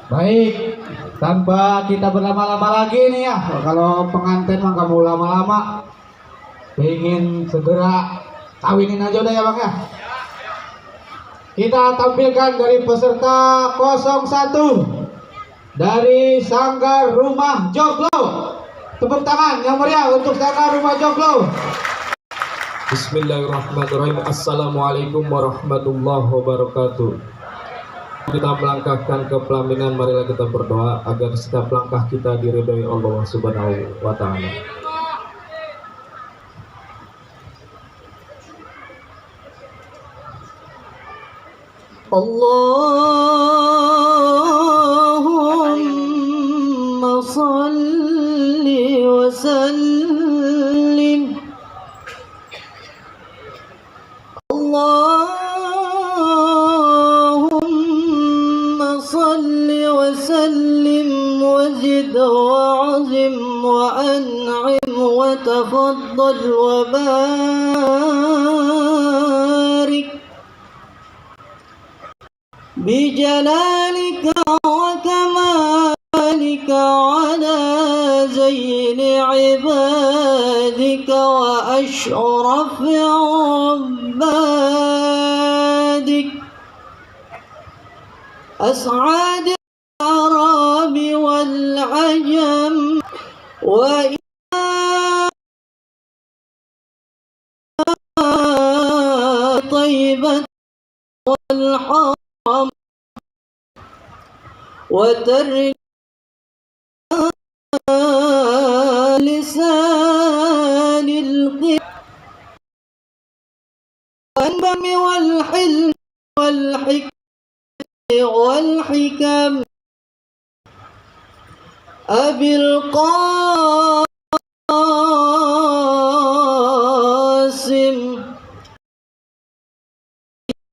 Baik, tanpa kita berlama-lama lagi nih ya. Kalau pengantin mah kamu lama-lama, ingin segera kawinin aja udah ya Bang ya. Kita tampilkan dari peserta 01 dari Sanggar Rumah Joglo. Tepuk tangan yang meriah untuk Sanggar Rumah Joglo. Bismillahirrahmanirrahim. Assalamualaikum warahmatullahi wabarakatuh. Kita melangkahkan ke pelaminan, marilah kita berdoa agar setiap langkah kita diridhoi Allah Subhanahu wa Ta'ala. Allahumma salli wa sallim. Allahumma salli wa sallim wa zid wa azim wa an'im wa tafaddal wa barik بجلالك وكمالك على زين عبادك وأشرف عبادك أسعد العرب والعجم وإلى طيبة والحرم وترك لسان القيم والنبم والحلم والحكم أبي القاسم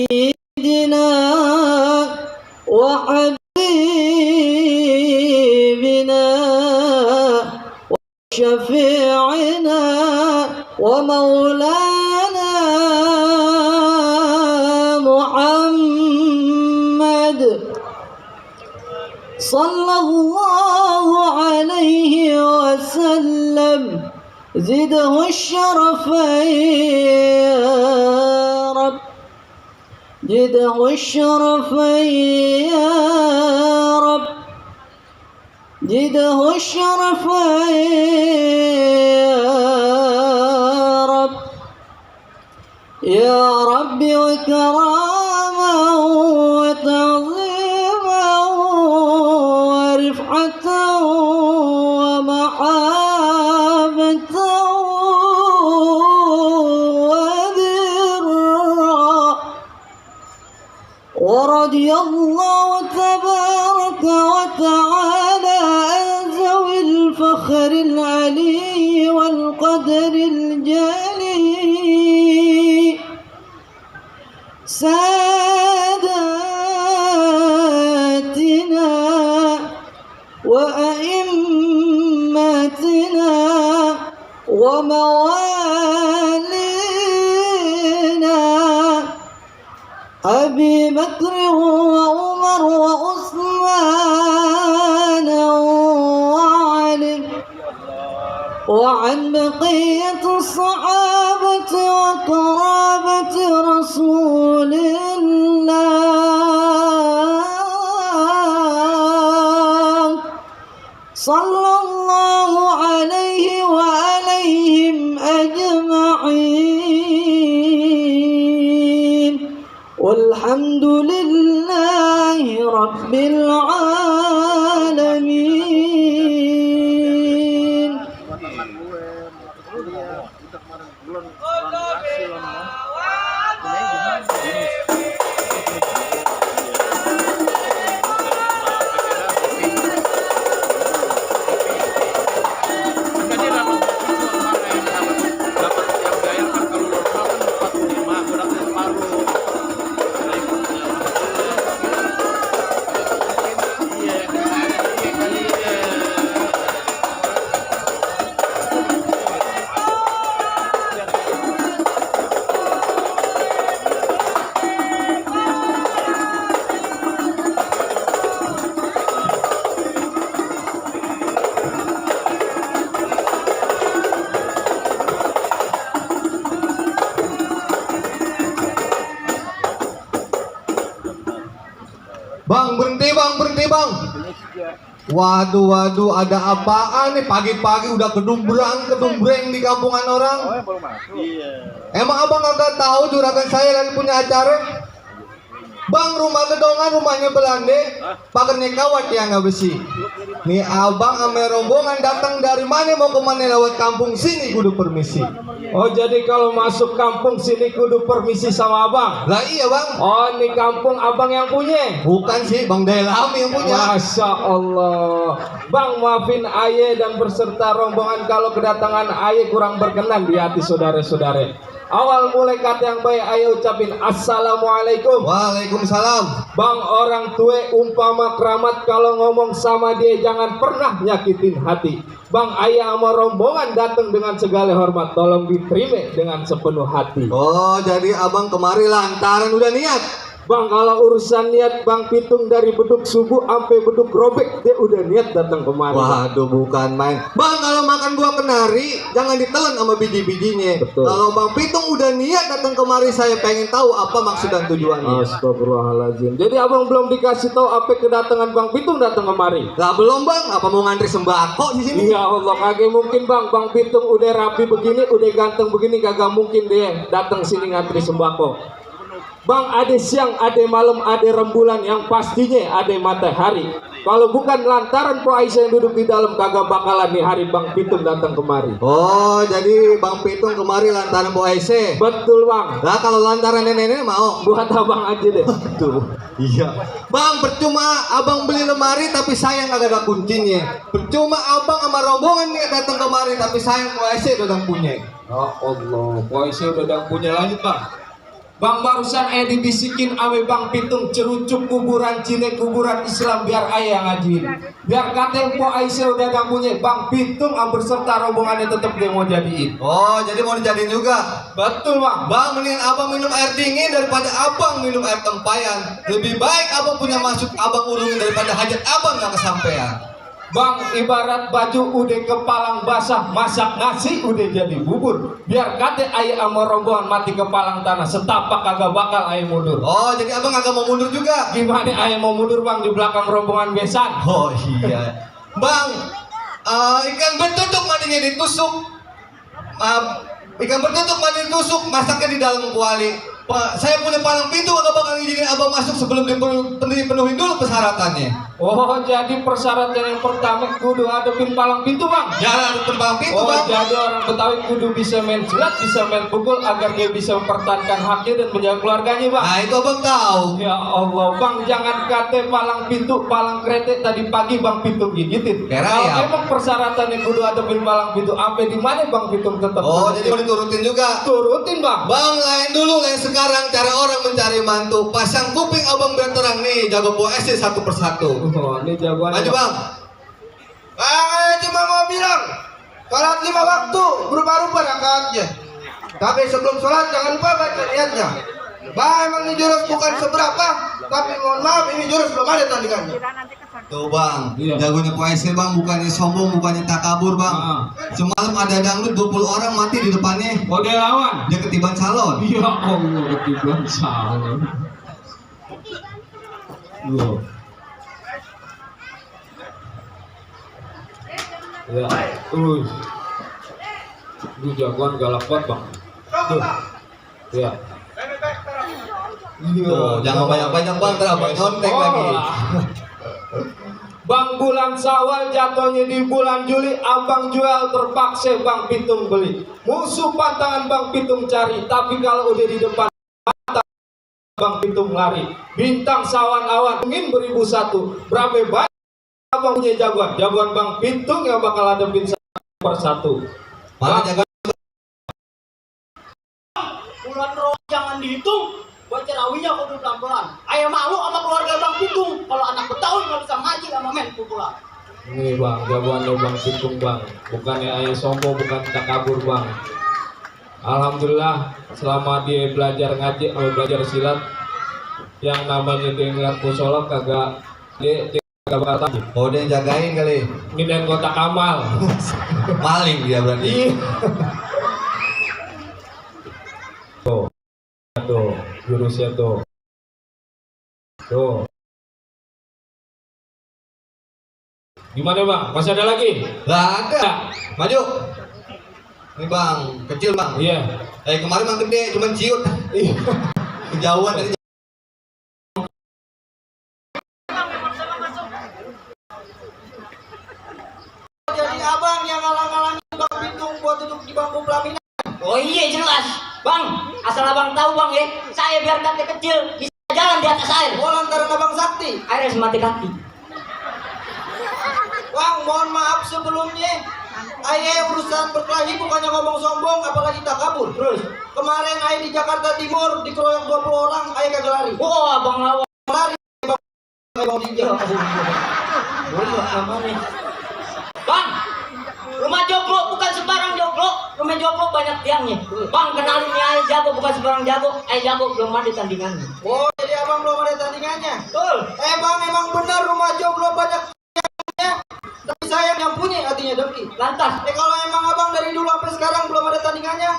سيدنا وحبيبنا وشفيعنا ومولانا محمد صلى الله عليه وسلم زده الشرف يا رب زده الشرف يا رب زده الشرف يا رب وكرامة وتعظيما ورفعة ومحابة وذرا ورضي الله تبارك وتعالى عن ذوي الفخر العلي والقدر الجلي ساداتنا وأئمتنا وموالينا أبي بكر وعمر وعثمان وعلي وعن بقية الصحابة وقرابة رسول الله صلى الله عليه وعليهم أجمعين والحمد لله رب العالمين. Bang, berhenti bang, berhenti bang. Waduh, waduh, ada apaan nih? Pagi-pagi udah kedumbreng di kampungan orang. Emang abang agak tahu juragan saya lagi punya acara? Bang, rumah gedongan, rumahnya Belande, pagernya kawat ya nggak besi. Nih abang ame rombongan datang dari mana mau kemana lewat kampung sini kudu permisi. Oh, jadi kalau masuk kampung sini kudu permisi sama abang? Lah iya bang. Oh, ini kampung abang yang punya? Bukan sih, Bang Delam yang punya. Masya Allah. Bang, maafin Aye dan berserta rombongan kalau kedatangan Aye kurang berkenan di hati saudara-saudara. Awal mulai kata yang baik Aye ucapin Assalamualaikum. Waalaikumsalam. Bang, orang tua umpama keramat, kalau ngomong sama dia jangan pernah nyakitin hati. Bang, Aye sama rombongan datang dengan segala hormat, tolong diterima dengan sepenuh hati. Oh, jadi abang kemari lantaran udah niat. Bang, kalau urusan niat Bang Pitung dari beduk subuh sampai beduk robek dia udah niat datang kemari. Waduh, bukan main. Bang, kalau makan buah kenari jangan ditelan sama biji-bijinya. Betul. Kalau Bang Pitung udah niat datang kemari, saya pengen tahu apa maksud dan tujuannya. Astagfirullahaladzim. Jadi abang belum dikasih tahu apa kedatangan Bang Pitung datang kemari? Lah belum bang, apa mau ngantri sembako di sini? Ya Allah, kagak mungkin Bang. Bang Pitung udah rapi begini, udah ganteng begini, kagak mungkin dia datang sini ngantri sembako. Bang, ada siang, ada malam, ada rembulan, yang pastinya ada matahari. Kalau bukan lantaran Po Aisyah yang duduk di dalam, kagak bakalan nih hari Bang Pitung datang kemari. Oh, jadi Bang Pitung kemari lantaran Bu Aisyah. Betul Bang. Lah kalau lantaran nenek-nenek mau? Buat abang aja deh. Tuh, iya. Bang, percuma abang beli lemari tapi sayang kagak ada kuncinya. Percuma abang sama rombongan nih datang kemari tapi sayang Bu Aisyah udah punya. Ya Allah, Po Aisyah udah punya. Lanjut Bang. Bang, barusan Ayah dibisikin ame Bang Pitung cerucuk kuburan Cile, kuburan Islam, biar Ayah yang ngajuin. Biar kata Po Aisyah udah gak punya, Bang Pitung berserta rombongannya tetap dia mau jadiin. Oh, jadi mau dijadiin juga? Betul Bang. Bang, mendingan abang minum air dingin daripada abang minum air tempayan. Lebih baik abang punya maksud abang urungin daripada hajat abang gak kesampean. Bang, ibarat baju udah kepalang basah, masak nasi udah jadi bubur. Biar kata Ayah sama rombongan mati kepalang tanah, setapak kagak bakal Ayah mundur. Oh, jadi abang agak mau mundur juga? Gimana Ayah mau mundur Bang di belakang rombongan besan? Oh iya. Bang, ikan bertutup mandinya ditusuk. Ikan bertutup mandi ditusuk, masaknya di dalam kuali. Saya punya palang pintu, agak bakal izinin abang masuk sebelum dipenuhi dulu persyaratannya. Oh, jadi persyaratan yang pertama kudu hadapin palang pintu Bang. Jangan hadapin palang pintu Oh, bang. jadi orang Betawi kudu bisa main silat, bisa main pukul agar dia bisa mempertahankan haknya dan menjaga keluarganya Bang. Nah itu abang tahu. Ya Allah Bang, jangan kata palang pintu, palang kretek tadi pagi Bang Pitung gigitin. Kira Kalau ya. emang persyaratannya kudu hadapin palang pintu, sampai di mana Bang Pitung tetap? Oh, jadi mau diturutin juga. Turutin Bang. Bang, lain dulu, lain sekarang cara orang mencari mantu. Pasang kuping abang biar terang nih, jago Bu SD satu persatu. Oh, ini jagoan. Maju bang. Cuma mau bilang, sholat 5 waktu berubah-ubah rakaatnya. Tapi sebelum sholat jangan lupa baca niatnya. Bah, emang ini jurus bukan seberapa, tapi mohon maaf ini jurus belum ada tandingannya. Tuh bang, Iya. jagonya Bu SD bang, bukannya sombong, bukannya takabur bang. Semalam ada dangdut 20 orang mati di depannya. Oh, dia lawan. Dia ketiban calon. Ya Allah, ketiban calon. Loh. Ya, Lu jagoan galak banget Bang. Tuh. Ya. Tuh, jangan banyak-banyak bang, ntar abang nyontek lagi. Bang, bulan Syawal jatuhnya di bulan Juli, abang jual terpaksa Bang Pitung beli. Musuh pantangan Bang Pitung cari, tapi kalau udah di depan mata Bang Pitung lari. Bintang sawan awan ingin beribu satu. Berapa banyak abang punya jagoan? Jagoan Bang Pitung yang bakal hadapin satu persatu. Malah jago. Bulan roh jangan dihitung. Buat cerawinya kudu pelan-pelan. Ayah malu sama keluarga Bang Pitung. Kalau anak Betawi nggak bisa ngaji sama men pukulan. Ini Bang, jagoannya Bang Pitung Bang. Bukannya Ayah sombong, bukan kabur Bang. Alhamdulillah selama dia belajar ngaji, belajar silat, yang namanya dia ngeliat musola kagak dia kagak bakal tahu. Oh, dia yang jagain kali. Ini dan kotak amal. Maling dia berarti. Iya. Tuh, jurusnya tuh. Gimana bang? Masih ada lagi? Lah ada. Maju. Ini bang, kecil bang. Iya. Kemarin bang gede, cuman ciut. Kejauhan tadi. Jadi abang yang ngalang-ngalangin Bang Pitung buat duduk di bangku pelaminan. Oh iya jelas, Bang. Asal abang tahu Bang ya, saya biar kakek kecil bisa jalan di atas air. Oh lantaran abang sakti. Airnya semati kaki. Bang, mohon maaf sebelumnya. Aye urusan berkelahi bukannya ngomong sombong, apalagi tak kabur. Terus, Kemarin Aye di Jakarta Timur dikeroyok 20 orang, Aye kagak lari. oh abang lawan. Lari Bang Dinja. Bang, rumah joglo bukan sembarang joglo. Rumah joglo banyak tiangnya. Bang, kenalin nih Ayo jago bukan sembarang jago. Ayo jago belum ada tandingannya. Oh, jadi abang belum ada tandingannya. Betul. Bang, emang benar rumah joglo banyak tiangnya. Tapi saya yang punya artinya dengki. Lantas, Kalau emang abang dari dulu sampai sekarang belum ada tandingannya,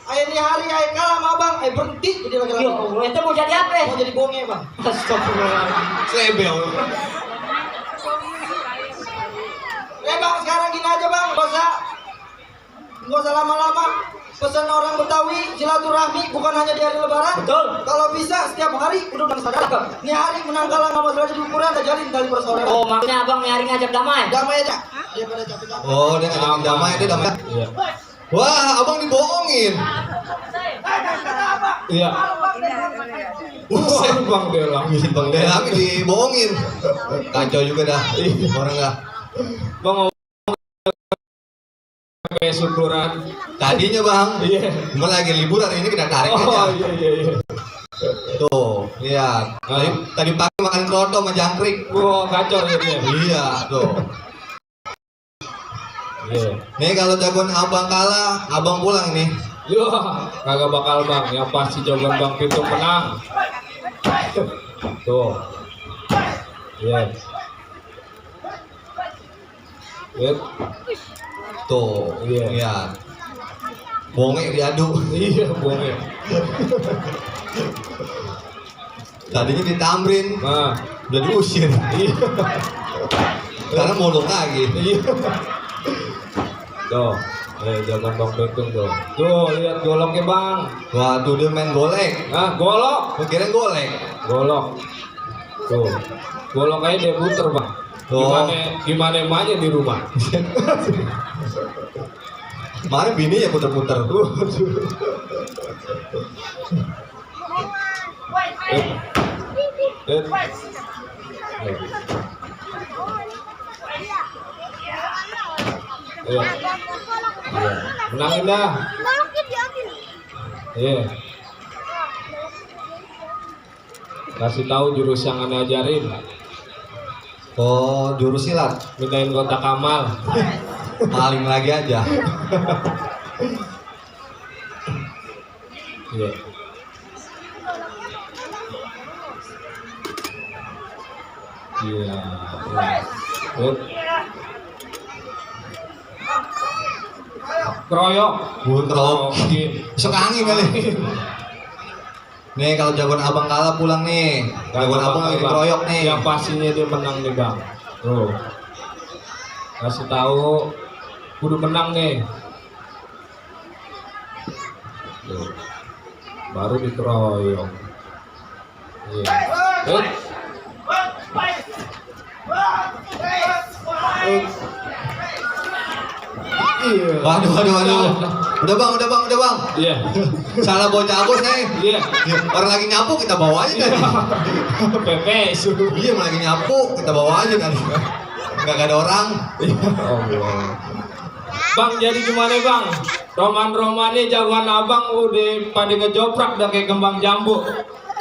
Aye di hari Aye kalah sama abang, Aye berhenti jadi laki-laki. yo, itu mau jadi apa? Mau jadi bonge bang. Astagfirullahaladzim. Slebel. Bang, sekarang gini aja bang, nggak usah lama-lama. Pesan orang Betawi silaturahmi bukan hanya di hari Lebaran. Betul. Kalau bisa setiap hari udah sadar. Ini hari menang kalah nggak masalah di ukuran, ada jalin tali persaudaraan. Oh, maksudnya abang nyari ngajak damai. Damai aja. Daripada capek-capek. Oh, dia ngajakin damai, dia damai. Iya. Wah, abang dibohongin. Iya. Buset. Bang Delang. Bang Delami dibohongin. Kacau juga dah. Orang nggak. Bang ngomong kayak syukuran. Tadinya bang, Iya. cuma lagi liburan ini kita tarik Oh aja. iya. Tuh, lihat. Tadi pagi makan kroto sama jangkrik. Wah kacau ya dia. Iya, tuh. Iya. Nih kalau jagoan abang kalah, abang pulang nih. Yo, kagak bakal bang. Yang pasti jagoan Bang Pitung menang. Tuh. Iya. Lihat. Tuh, Iya. lihat. Bonge diadu. Iya, boleh. Tadinya ditamrin, Nah, udah diusir. iya. Sekarang mulung lagi. Iya. Tuh, jagoan Bang Pitung tuh. Tuh, lihat goloknya bang. Waduh, dia main golek. Ah, golok. Gua kira golek. Golok. Tuh. Golok aja dia puter bang. Oh. Gimana emaknya di rumah? Kemarin bini ya puter-puter. Iya. Menangin dah. Iya. Kasih tahu jurus yang anda ajarin. Oh, jurus silat. Mindahin kotak amal. Maling lagi aja. Iya. Iya. Good. Keroyok. Buntrok. Mungkin. Besok angin kali. Nih kalau jagoan abang kalah pulang nih. Jagoan abang lagi keroyok nih. Yang pastinya dia menang nih bang. Tuh. Kasih tahu. Kudu menang nih. Tuh. Baru dikeroyok. Iya. Good. Iya. Waduh. Udah bang. Iya. Salah bocah agus nih. Iya. Orang lagi nyapu kita bawa aja tadi. Pepe suruh. Iya, lagi nyapu kita bawa aja tadi. Gak ada orang. Allah. Bang jadi gimana bang? Roman-romannya jagoan abang udah pada ngejoprak dah kayak kembang jambu.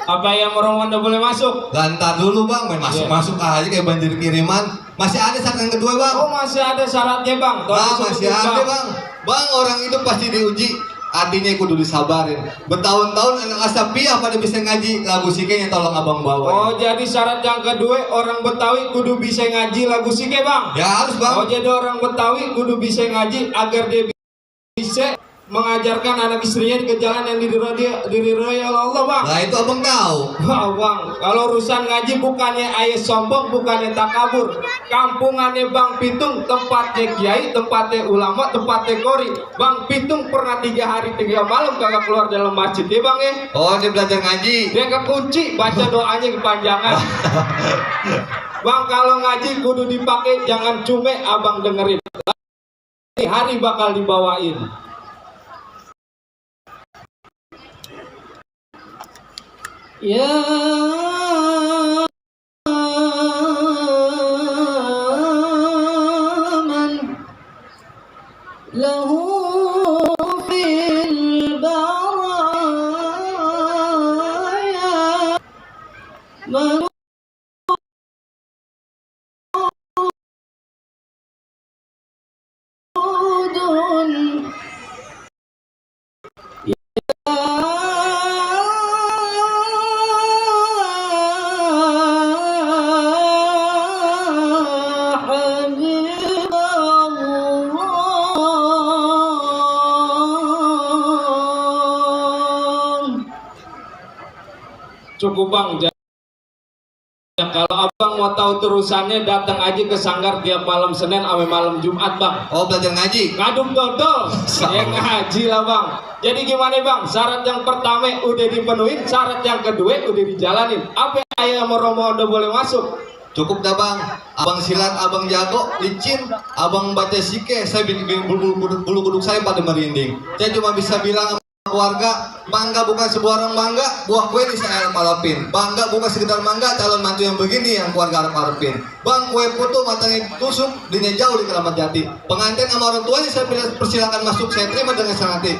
Apa yang roman udah boleh masuk? Gantar dulu bang, main masuk aja kayak banjir kiriman. Masih ada syarat yang kedua bang. Oh masih ada syaratnya bang. Tolong Masih sebutin, ada bang. Bang, orang itu pasti diuji. Artinya kudu disabarin. Bertahun-tahun anak asapiah pada bisa ngaji lagu sikenya, tolong abang bawa. Oh jadi syarat yang kedua orang Betawi kudu bisa ngaji lagu sike bang. Ya harus bang. Oh jadi orang Betawi kudu bisa ngaji agar dia bisa mengajarkan anak istrinya ke jalan yang diridhoi oleh Allah, Bang. Nah itu abang tahu. Wah, Bang, kalau urusan ngaji bukannya ayah sombong, bukannya takabur. Kampungannya Bang Pitung, tempatnya kiai, tempatnya ulama, tempatnya kori. Bang Pitung pernah 3 hari 3 malam kagak keluar dalam masjid, ya Bang ya? Oh dia belajar ngaji. Dia kekunci, baca doanya kepanjangan. Bang, kalau ngaji kudu dipakai, jangan cume, abang dengerin. Hari bakal dibawain. Ya man lahu fil baraya manudun Cukup Bang. Kalau abang mau tahu terusannya, datang aja ke sanggar tiap malam Senin sampai malam Jumat, Bang. Oh belajar ngaji. Ngaduk dodol, ya ngaji lah Bang. Jadi gimana Bang? Syarat yang pertama udah dipenuhin, syarat yang kedua udah dijalanin. Apa ayah mau Romo udah boleh masuk? Cukup dah bang. Abang silat, abang jago, licin, abang baca sike. Saya bikin bulu kuduk saya pada merinding. Saya cuma bisa bilang keluarga, bangga bukan sebuah orang bangga, buah kue ini saya harap-harapin. Bangga bukan sekedar bangga, calon mantu yang begini yang keluarga harap-harapin. Bang, kue putu matanya tusuk, dinya jauh di Keramat Jati. Pengantin sama orang tuanya saya persilakan masuk, saya terima dengan senang hati.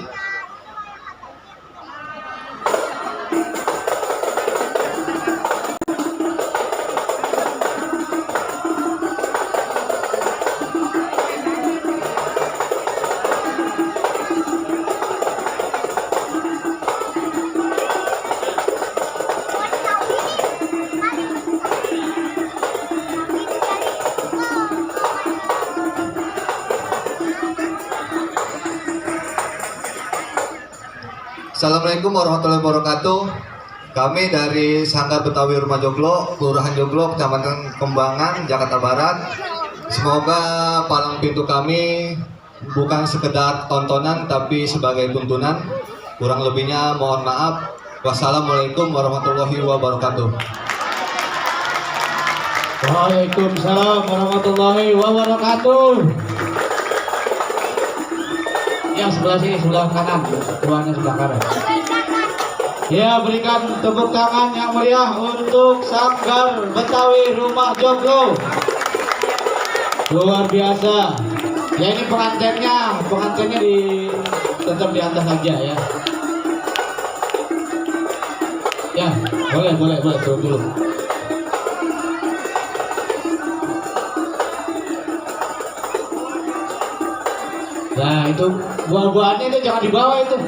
Assalamualaikum warahmatullahi wabarakatuh. Kami dari Sanggar Betawi Rumah Joglo, Kelurahan Joglo, Kecamatan Kembangan, Jakarta Barat. Semoga palang pintu kami bukan sekedar tontonan tapi sebagai tuntunan. Kurang lebihnya mohon maaf. Wassalamualaikum warahmatullahi wabarakatuh. Waalaikumsalam warahmatullahi wabarakatuh. Yang sebelah sini, sebelah kanan, keduanya sebelah kanan. Ya, berikan tepuk tangan yang meriah untuk Sanggar Betawi Rumah Joglo. Luar biasa. Ya ini pengantinnya tetap di atas saja ya. Ya, boleh turun dulu. Nah itu buah-buahannya itu jangan dibawa itu.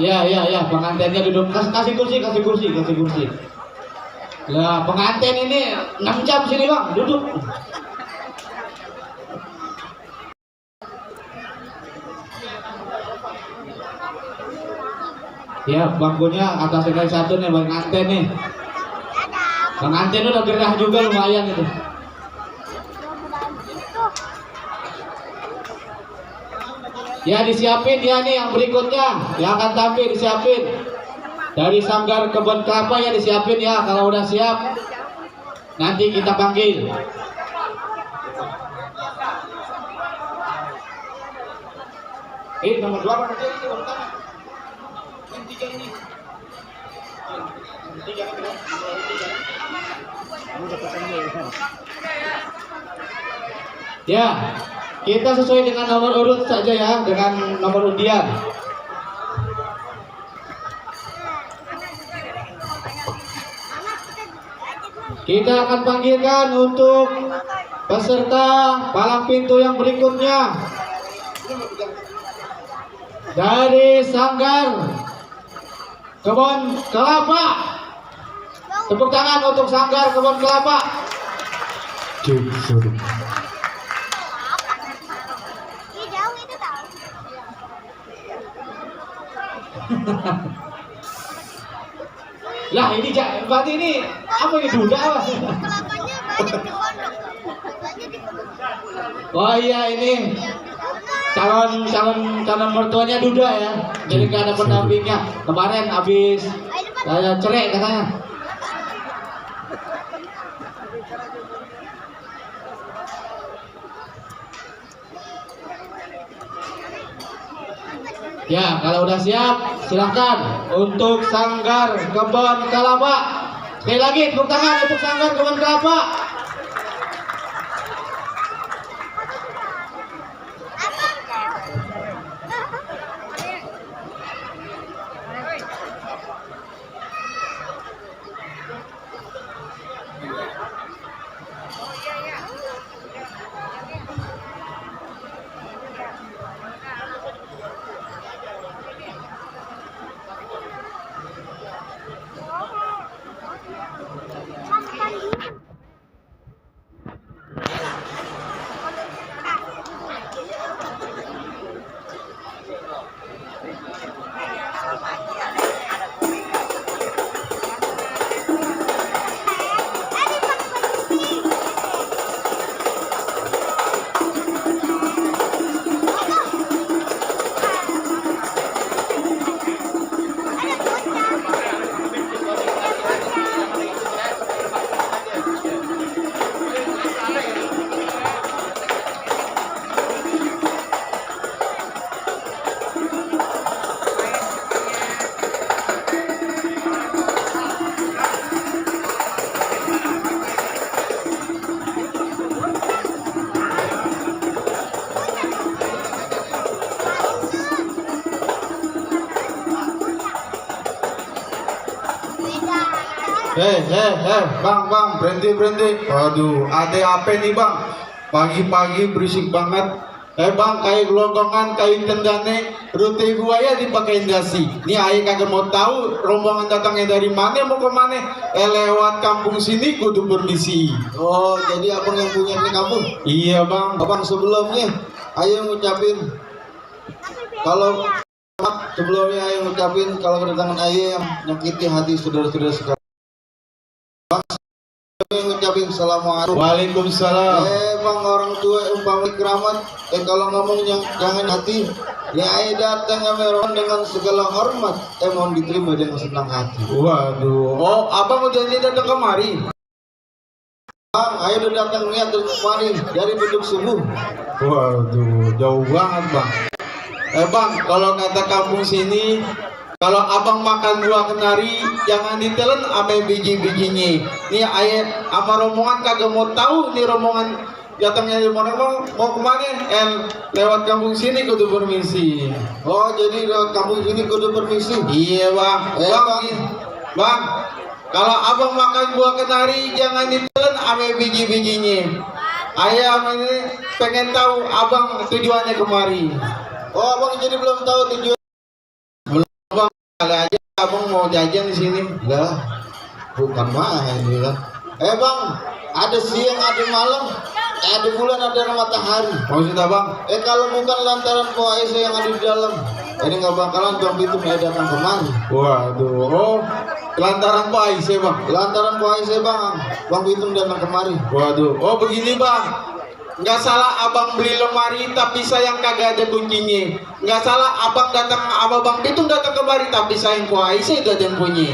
Ya, pengantinnya duduk. Kasih kursi. Lah pengantin ini 6 jam sini bang, duduk. Ya, bangkunya atas sekali satu nih bang pengantin nih. Pengantin udah gerah juga lumayan itu. Ya disiapin ya nih yang berikutnya yang akan tampil disiapin. Dari Sanggar Kebun Kelapa ya disiapin ya, kalau udah siap nanti kita panggil. Nomor 2 apa aja ini urutannya? Yang 3 ini. Yang 3 kan? Ya, kita sesuai dengan nomor urut saja ya, dengan nomor undian. Kita akan panggilkan untuk peserta palang pintu yang berikutnya. Dari Sanggar Kebun Kelapa. Tepuk tangan untuk Sanggar Kebun Kelapa. Lah ini berarti ini apa ini duda apa? Kelapanya banyak di pondok. Katanya di pondok. Oh iya ini calon mertuanya duda ya. Jadi nggak ada pendampingnya. Kemarin habis cerai katanya. Ya, kalau udah siap, silakan untuk Sanggar Kebun Kelapa. Sekali lagi tepuk tangan untuk Sanggar Kebun Kelapa. Bang, berhenti. Waduh, ada apa nih bang? Pagi-pagi berisik banget. Bang, kayak gelonggongan, kayak tendane, rute buaya dipakai dasi. Nih ayah kagak mau tahu rombongan datangnya dari mana, mau ke mana? Lewat kampung sini kudu permisi. Oh, jadi abang yang punya ini kampung? Iya bang. Abang sebelumnya, ayah ngucapin kalau sebelumnya ayah ngucapin kalau kedatangan ayah yang nyakiti hati saudara-saudara sekalian. Ngucapin assalamualaikum. Waalaikumsalam. Bang, orang tua umpama keramat. Kalau ngomong jangan hati. Ya ayah datang meron dengan segala hormat. Mohon diterima dengan senang hati. Waduh. Oh, abang udah datang kemari. Bang, ayah udah datang niat dari kemari dari beduk subuh. Waduh, jauh banget bang. Bang, kalau kata kampung sini, kalau abang makan buah kenari, jangan ditelen ame biji-bijinya. Nih ayah apa rombongan kagak mau tahu nih rombongan datangnya dari mana mau kemana? Lewat kampung sini kudu permisi. Oh, jadi lewat kampung sini kudu permisi. Iya bang. Bang, kalau abang makan buah kenari, jangan ditelen ame biji-bijinya. Ayah ini pengen tahu abang tujuannya kemari. Oh, abang jadi belum tahu tujuan. Kali aja abang mau jajan di sini. Lah, bukan main ya. Bang, ada siang, ada malam, ada bulan, ada matahari. Maksud abang? Kalau bukan lantaran puasa yang ada di dalam, ini nggak bakalan bang itu datang kemari. Waduh, oh, lantaran puasa bang. Lantaran puasa bang itu datang kemari. Waduh, oh begini bang. Nggak salah abang beli lemari tapi sayang kagak ada kuncinya. Nggak salah abang abang Pitung datang kemari tapi sayang kuaisi gak ada yang punya.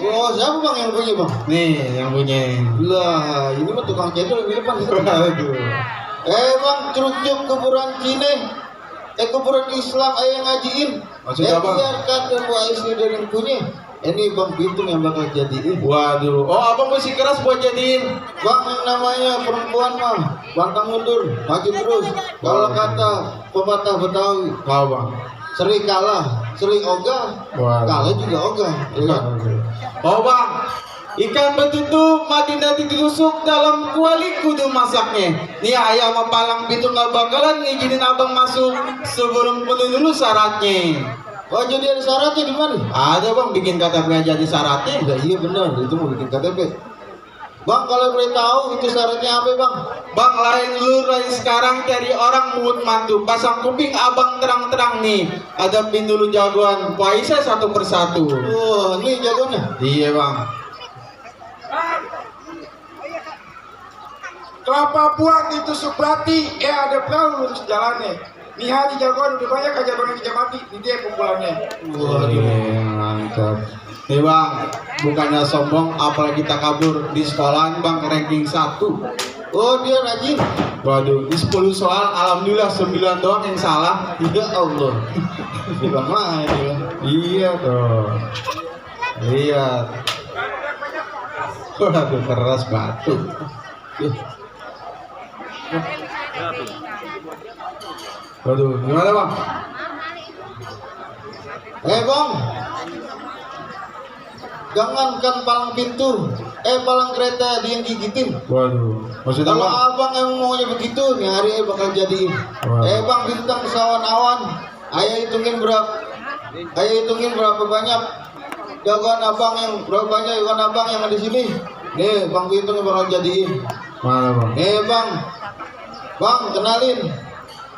Oh, siapa bang yang punya bang? Nih yang punya. Lah, ini mah tukang cendol di depan. Bang, curug kuburan Cina, kuburan Islam yang ngajiin. Maksudnya apa? Biarkan kuaisi dari yang punya. Ini bang Pitung yang bakal jadiin. Waduh, oh abang masih keras buat jadiin. Bang, yang namanya perempuan mah pantang mundur, maju terus. Kalau kata pepatah Betawi, kau bang, seri kalah, seri ogah, kalah juga ogah. Ya. Oh bang, ikan betutu mati nanti ditusuk dalam kuali kudu masaknya. Nih ayam sama palang Pitung gak bakalan ngizinin abang masuk sebelum penuh dulu syaratnya. Oh jadi ada syaratnya di mana? Ada bang, bikin KTP aja ada syaratnya. Enggak, iya benar, itu mau bikin KTP. Bang kalau boleh tahu itu syaratnya apa bang? Bang lain lu lain sekarang cari orang mulut mantu, pasang kuping abang terang-terang nih. Hadapin dulu jagoan Faisal satu persatu. Oh ini jagoannya? Iya bang. Kelapa buat itu Suprati, ada perahu lurus jalannya. Nih hari jagoan udah banyak aja jagoan yang mati, ini dia kumpulannya. Waduh, mantap. Nih bang, bukannya sombong, apalagi kita kabur di sekolahan bang ranking 1. Oh dia rajin. Waduh, di 10 soal, alhamdulillah 9 doang yang salah. Ya Allah. Di bang main ya. Iya tuh. Lihat. Waduh, keras batu. Waduh, gimana bang? Bang, jangankan palang pintu, palang kereta dia yang gigitin. Waduh, maksudnya Kalau bang? abang emang maunya begitu, nih hari bakal jadiin. Wow. Bang, bintang kesawan awan, ayah hitungin berapa banyak jagoan abang yang berapa banyak jagoan abang yang ada di sini. Nih, bang hitung bakal jadiin. Mana bang? Bang, kenalin.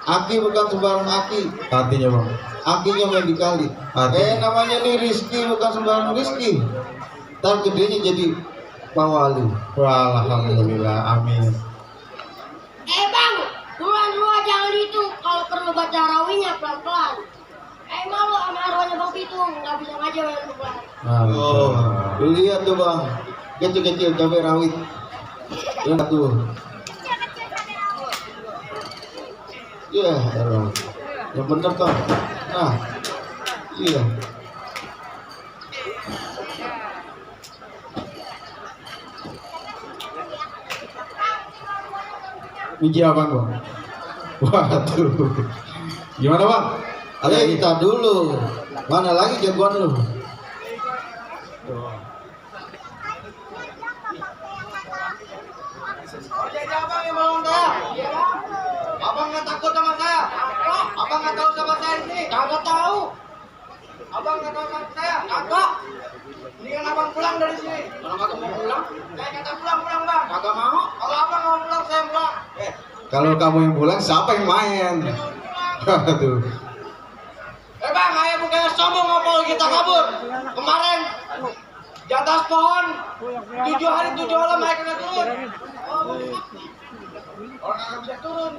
Aki bukan sembarang aki. Artinya bang? Akinya main dikali. Namanya nih Rizky, bukan sembarang Rizky. Ntar gedenya jadi Pak Wali. Wah, alhamdulillah, amin. Bang, duluan jangan itu. Kalau perlu baca rawinya pelan-pelan. Malu sama arwahnya Bang Pitung, nggak bisa ngaji bayar pelan. Oh, lu lihat tuh bang, kecil-kecil cabai rawit. Lihat tuh. Iya, yang bener kan. Nah, iya. Biji apa bang? Waduh, gimana bang? Ada kita dulu. Mana lagi jagoan lu? Abang yang mau Abang nggak takut sama saya? Abang nggak tahu sama saya di sini? Kagak tahu. Abang nggak tahu sama saya? Kagak. Ini kan abang pulang dari sini. Kalau kagak mau pulang, saya kata pulang bang. Kagak mau. Kalau abang mau pulang, saya pulang. Kalau kamu yang pulang, siapa yang main? Waduh. Bang, ayo bukannya sombong ngobrol kita kabur. Kemarin di atas pohon 7 hari 7 malam ayo kena turun. Orang nggak bisa turun.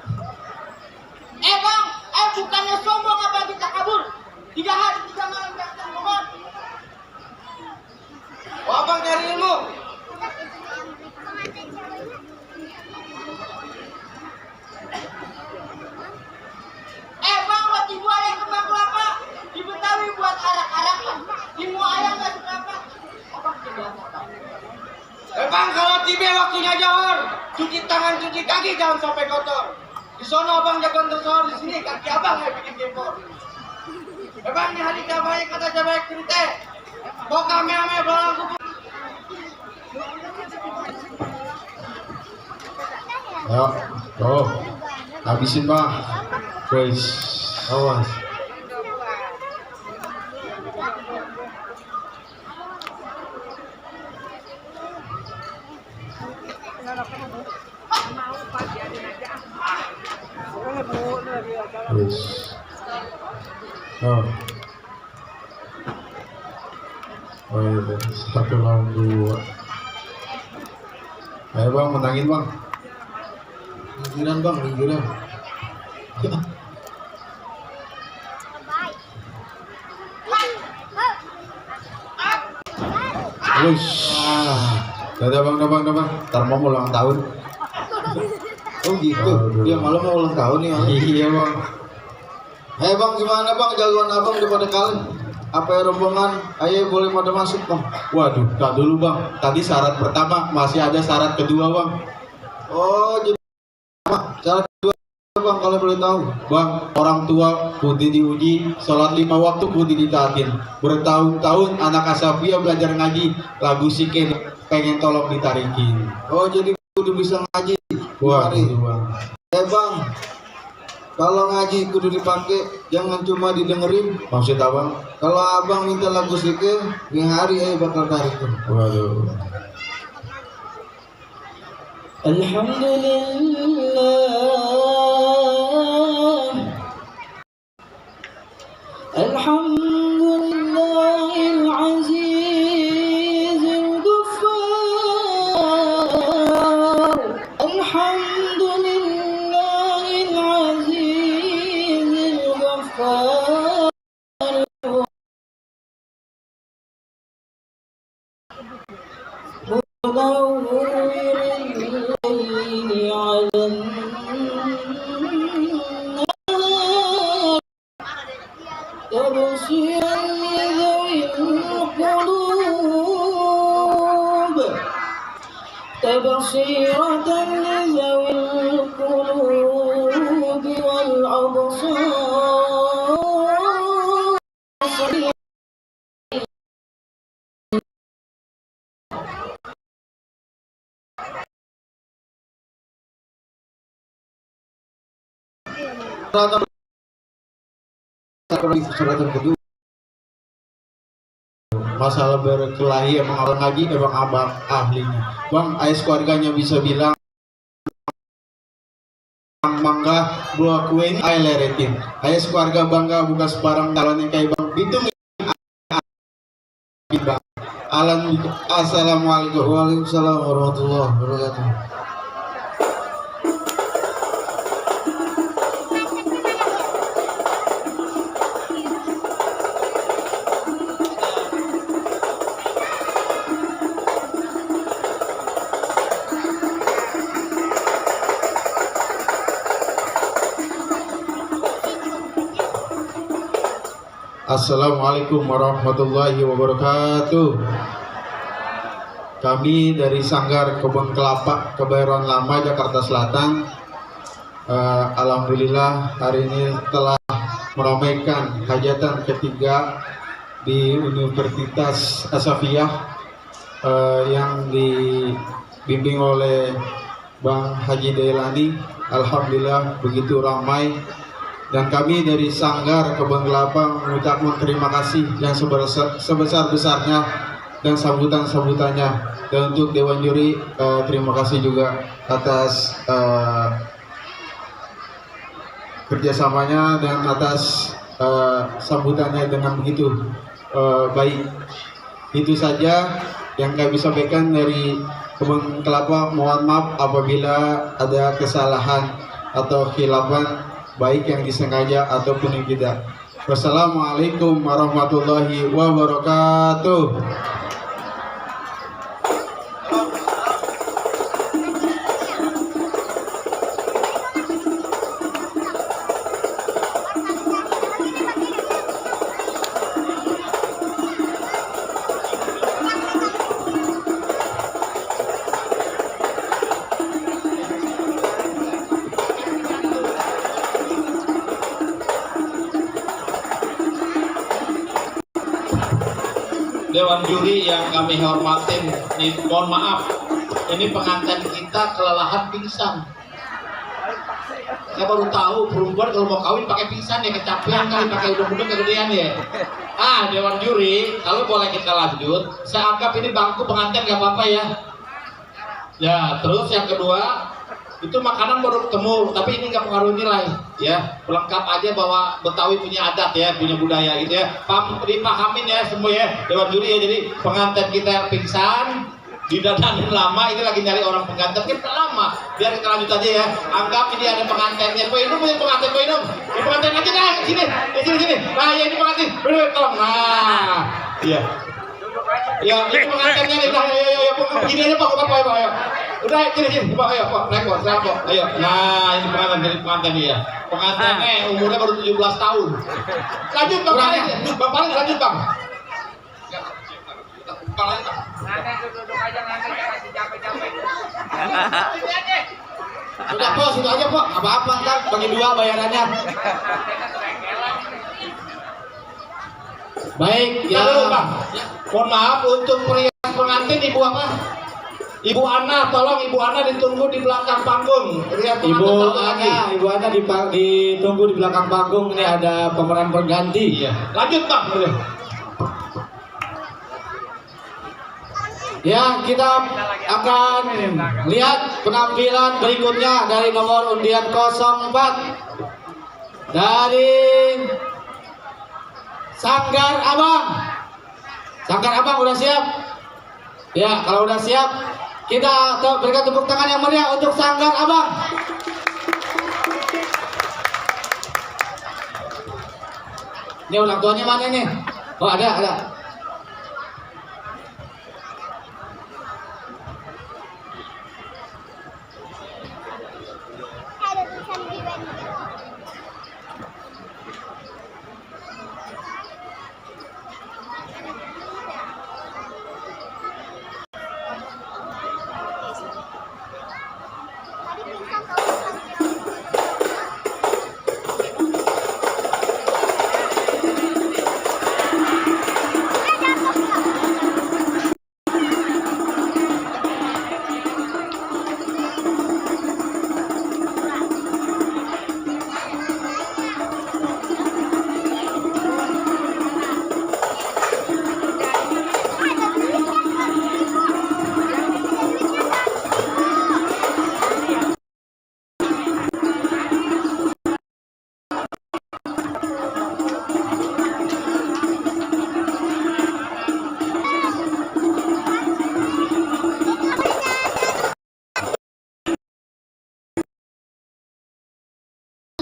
Bang, bukannya sombong apa kita kabur? 3 hari 3 malam di atas pohon. Oh, abang cari ilmu. Bang, roti buah yang kembang kelapa di Betawi buat arak-arakan. Di ayam nggak seberapa. Abang coba apa? Bang, kalau tiba waktunya johor, cuci tangan, cuci kaki, jangan sampai kotor. Di sono abang jagoan tersohor, di sini kaki abang yang bikin gempor. Bang, ini hari kabarnya kata coba cerita. Kok kame-ame bolang kupu. Ayo, tuh, habisin bang. Guys, awas. Guys, oh, iya, 1 lawan 2. Ayo bang, menangin bang. Linggiran bang, linggiran. Wush, udah bang. Ntar mau ulang tahun. Oh gitu, dia malam mau ulang tahun nih. Iya bang. Bang, gimana bang, jagoan abang udah pada kali? Apa ya rombongan? Ayo boleh pada masuk bang. Waduh, tak dulu bang. Tadi syarat pertama, masih ada syarat kedua bang. Oh jadi cara kedua bang kalau boleh tahu. Bang, orang tua kudu diuji, sholat 5 waktu kudu ditaatin. Bertahun-tahun anak Asafia belajar ngaji, lagu sikin pengen tolong ditarikin. Oh jadi udah bisa ngaji. Wah, Mari. bang. Bang, Kalau ngaji kudu dipakai, jangan cuma didengerin. Maksud abang? Kalau abang minta lagu sedikit, ini hari bakal tarik. Waduh. Alhamdulillahil azizil ghaffar. Alhamdulillahil azizil ghaffar. تبصيرة لذوي القلوب والأبصار. Suratan kedua. Masalah berkelahi emang abang ngaji, emang abang ahlinya. Bang, ais keluarganya bisa bilang mangga buah kue ini ay leretin. Ais keluarga bangga bukan sebarang calon yang kayak bang. Itu bang. Assalamualaikum. Waalaikumsalam warahmatullahi wabarakatuh. Assalamualaikum warahmatullahi wabarakatuh. Kami dari Sanggar Kebun Kelapa, Kebayoran Lama, Jakarta Selatan. Alhamdulillah hari ini telah meramaikan hajatan ketiga di Universitas Asafiyah yang dibimbing oleh Bang Haji Dailani. Alhamdulillah begitu ramai. Dan kami dari Sanggar Kebun Kelapa mengucapkan terima kasih yang sebesar-besarnya dan sambutan-sambutannya. Dan untuk Dewan Juri, terima kasih juga atas kerjasamanya dan atas sambutannya dengan begitu baik. Itu saja yang kami sampaikan dari Kebun Kelapa. Mohon maaf apabila ada kesalahan atau khilafan, baik yang disengaja ataupun yang tidak. Wassalamualaikum warahmatullahi wabarakatuh. Dewan Juri yang kami hormatin, mohon maaf, ini pengantin kita kelelahan pingsan. Saya baru tahu perempuan kalau mau kawin pakai pingsan ya, kecapean kali pakai udang-udang kegedean ya. Dewan Juri, kalau boleh kita lanjut, saya anggap ini bangku pengantin gak apa-apa ya. Ya, terus yang kedua, itu makanan baru ketemu, tapi ini nggak pengaruh nilai, ya. Pelengkap aja bahwa Betawi punya adat ya, punya budaya gitu ya. Dipahamin ya semua ya, Dewan Juri ya. Jadi pengantin kita pingsan, didadanin lama, ini lagi nyari orang pengantin kita lama. Biar kita lanjut aja ya. Anggap ini ada pengantinnya. Pak Inum punya pengantin, Pak Inum. Ini pengantin aja dah, sini, sini. Nah ya ini pengantin, tolong. Nah, iya. Ya, ini pengantinnya nih. Nah, ya, gini aja Pak, Pak, ayo. Udah, sini, Pak, ayo, Pak, naik, Pak, Pak, ayo. Nah, ini pengantin ya. Pengantinnya umurnya baru 17 tahun. Lanjut, Bang Paling. Bang Paling, lanjut, Bang. Bang, lanjut, Bang. Duduk aja, nanti masih capek-capek. Sudah Pak, situ aja Pak, apa-apa ntar bagi dua bayarannya. Baik, ya. Bang. Mohon maaf untuk perhiasan pengantin Ibu apa? Ibu Ana, tolong Ibu Ana ditunggu di belakang panggung. Lihat Ibu pengantin lagi. Ana ditunggu di belakang panggung. Ini ada pemeran pengganti. Iya. Lanjut Bang. Ya, kita akan lihat penampilan berikutnya dari nomor undian 04 dari Sanggar Abang. Sanggar Abang udah siap? Ya, kalau udah siap, kita berikan tepuk tangan yang meriah untuk Sanggar Abang. Ini orang tuanya mana nih? Oh, ada.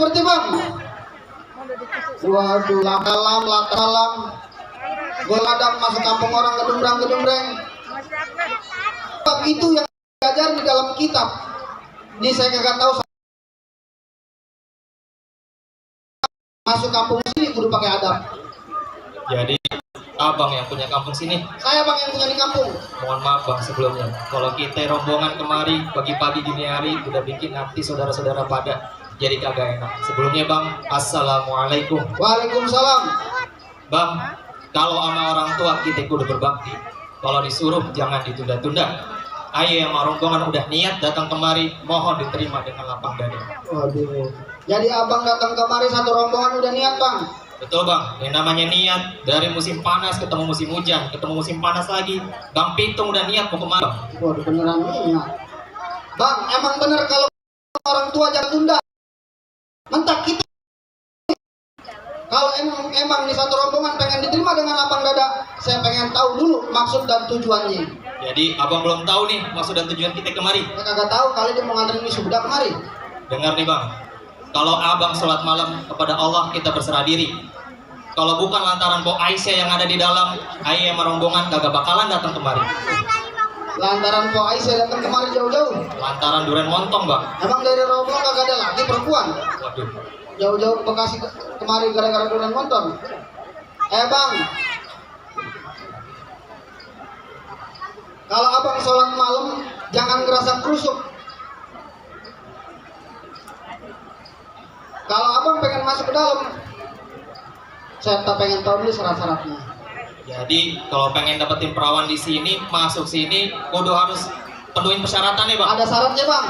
Seperti Bang. Waduh, lakalam. Goladang masuk kampung orang gedumbrang. Bab itu yang diajar di dalam kitab. Ini saya kagak tahu. Masuk kampung sini kudu pakai adab. Jadi abang yang punya kampung sini. Saya Bang yang punya di kampung. Mohon maaf bang sebelumnya. Kalau kita rombongan kemari pagi-pagi dini hari udah bikin hati saudara-saudara pada jadi kagak enak. Sebelumnya bang, assalamualaikum. Waalaikumsalam. Bang, kalau sama orang tua kita kudu berbakti. Kalau disuruh jangan ditunda-tunda. Ayo yang rombongan udah niat datang kemari, mohon diterima dengan lapang dada. Waduh. Jadi abang datang kemari satu rombongan udah niat Bang. Betul bang, yang namanya niat dari musim panas ketemu musim hujan, ketemu musim panas lagi. Bang Pitung udah niat mau kemana? Waduh beneran niat. Bang, emang bener kalau orang tua jangan tunda. Mentak kita. Kalau emang di satu rombongan pengen diterima dengan lapang dada, saya pengen tahu dulu maksud dan tujuannya. Jadi abang belum tahu nih maksud dan tujuan kita kemari. Saya kagak tahu kali dia mau nganterin wisuda kemari. Dengar nih bang, kalau abang sholat malam kepada Allah kita berserah diri. Kalau bukan lantaran Bo Aisyah yang ada di dalam, ayah sama rombongan kagak bakalan datang kemari. Lantaran Po Aisyah datang kemari jauh-jauh. Lantaran duren montong bang. Emang dari rombongan kagak ada lagi perempuan. Waduh. Jauh-jauh Bekasi kemari gara-gara duren montong. Bang, kalau abang sholat malam jangan ngerasa krusuk. Kalau abang pengen masuk ke dalam, saya tak pengen tahu dulu syarat-syaratnya. Jadi kalau pengen dapetin perawan di sini, masuk sini, kudu harus penuhin persyaratannya bang. Ada syaratnya Bang.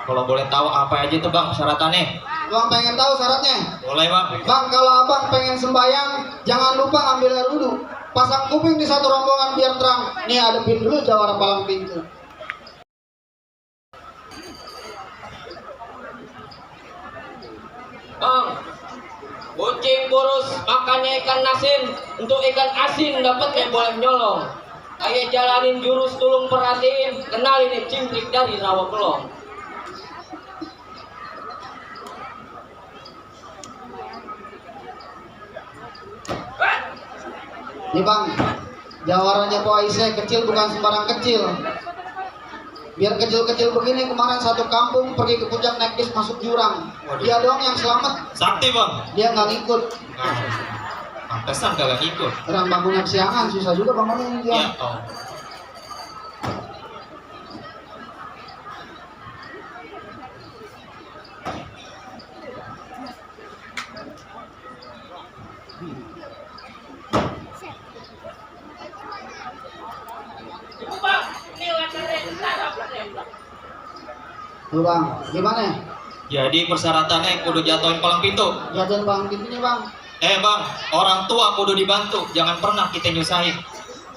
Kalau boleh tahu apa aja tuh bang persyaratannya? Bang pengen tahu syaratnya? Boleh bang. Bang, kalau abang pengen sembahyang, jangan lupa ambil air wudhu. Pasang kuping di satu rombongan biar terang. Nih adepin dulu jawara palang pintu. Bang, kucing boros makannya ikan asin, untuk ikan asin dapatnya boleh nyolong. Ayo jalanin jurus tulung perhatiin, kenal ini cimprik dari rawa pelong. Nih Bang, jawarannya Po Aisyah kecil bukan sembarang kecil. Biar kecil-kecil begini kemarin satu kampung pergi ke puncak naik bis masuk jurang. Dia doang yang selamat. Sakti bang. Dia nggak ngikut. Pantesan kagak ikut. Orang bangunnya kesiangan, susah juga bangunnya dia. Ya oh. Bang, ini latarnya Tuh bang, gimana? Jadi persyaratannya kudu jatuhin palang pintu. Jatuhin palang pintunya bang. Bang, orang tua kudu dibantu, jangan pernah kita nyusahin.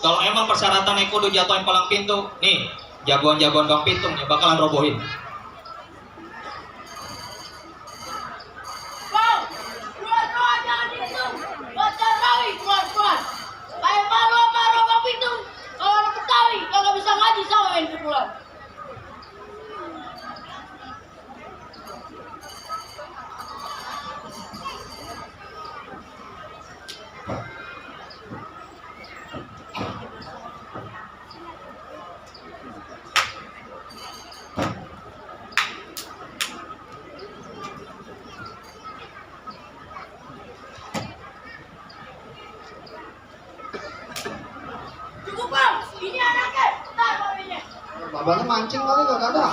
Kalau emang persyaratannya kudu jatuhin palang pintu, nih jagoan-jagoan Bang Pitung nih bakalan robohin. Bang, dua-dua jangan dihitung. Baca rawi keluar-keluar. Kayak malu sama Bang Pitung. Kalau anak Betawi, kalau bisa ngaji sama main pukulan. Cukup bang, ini anaknya. Ntar babinya. Babanya mancing kali gak ada.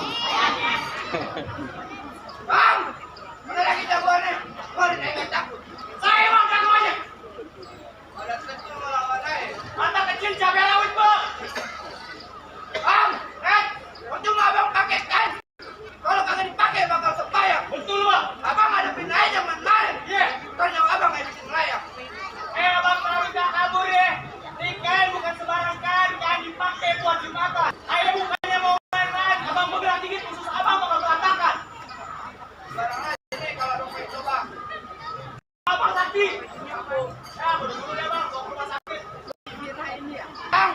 Bang, mana lagi jagoannya? Mana yang takut? Saya bang jagoannya. Ada kecil melawan aja. Mata kecil cabai rawit bang. Bang, percuma abang pakai kan? Kalau kagak dipakai bakal terbayang. Betul bang. Abang hadapin aja main-main. Iya. Tanya abang yang bikin layak. Abang kalau udah kabur ya. Ini kan bukan sembarang kan, jangan dipakai buat jumatan. Ayo bukannya mau main-main, abang bergerak dikit khusus abang bakal berantakan. Barang aja nih kalau dong itu bang. Abang sakit. Ya dulu ya bang, mau ke rumah sakit. Bang,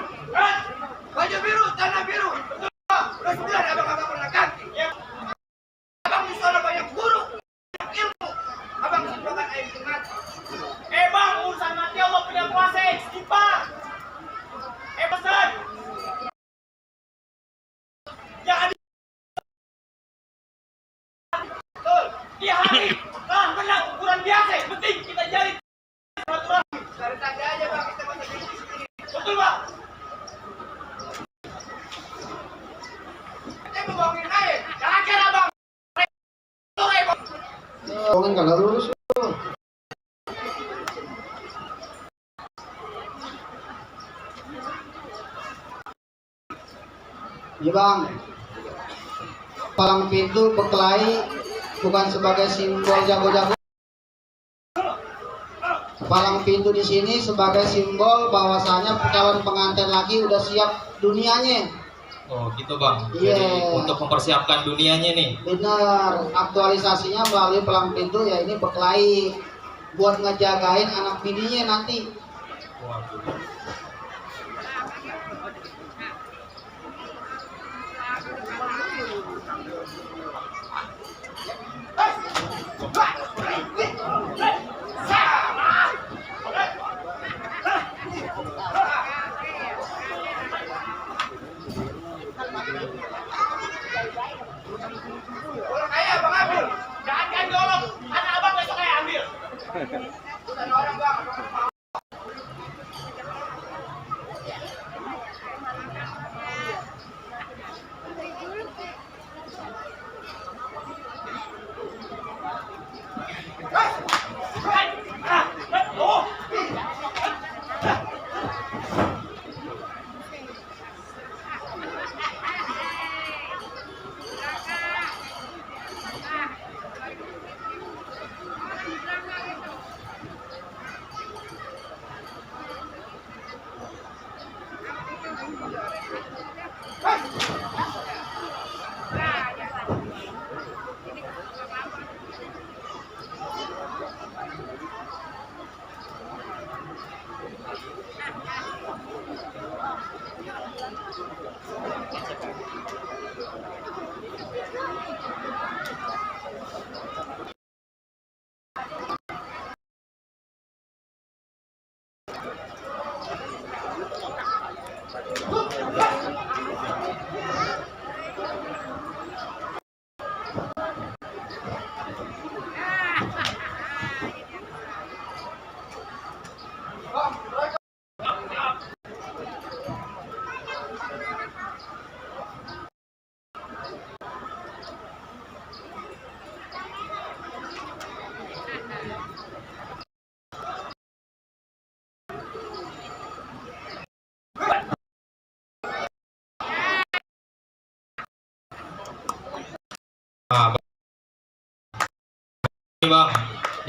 baju biru, celana biru. Betul bang, udah sebulan abang pernah ganti. Abang di sana banyak guru, banyak ilmu. Abang sumbangkan air sunat. Bang, urusan mati Allah punya kuasa, istighfar. Pesan. Jangan betul. Dia hari. Menang ukuran biasa, penting kita jalin silaturahmi. Dari tadi aja bang, kita masih di sini. Betul bang. Kita membangun air. Jangan kira bang. Jangan kagak lurus. Iya bang, palang pintu berkelahi bukan sebagai simbol jago-jago. Palang pintu di sini sebagai simbol bahwasanya calon pengantin laki udah siap dunianya. Oh gitu bang. Iya. Jadi untuk mempersiapkan dunianya nih. Bener, aktualisasinya melalui palang pintu ya ini berkelahi buat ngejagain anak bininya nanti. Waduh. Orang kaya abang ambil. Jangan dorong. Anak abang besok kaya ambil. Bukan orang bang.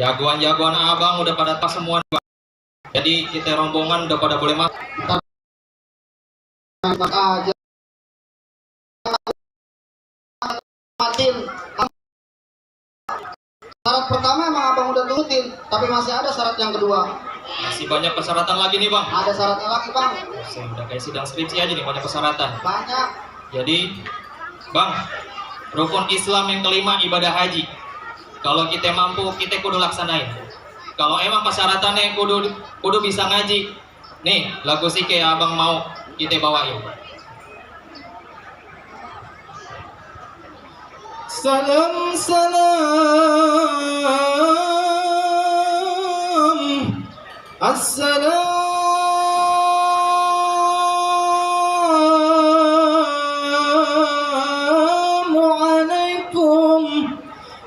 Jagoan-jagoan abang udah pada pas semua bang. Jadi kita rombongan udah pada boleh masuk. Enak aja. Matin. Syarat pertama emang abang udah turutin, tapi masih ada syarat yang kedua. Masih banyak persyaratan lagi nih bang. Ada syaratnya lagi bang. Saya udah kayak sidang skripsi aja nih, banyak persyaratan. Banyak. Jadi bang, rukun Islam yang kelima ibadah haji. Kalau kita mampu, kita kudu laksanain. Kalau emang persyaratannya kudu bisa ngaji. Nih, lagu sike abang mau kita bawain. Salam salam, assalamualaikum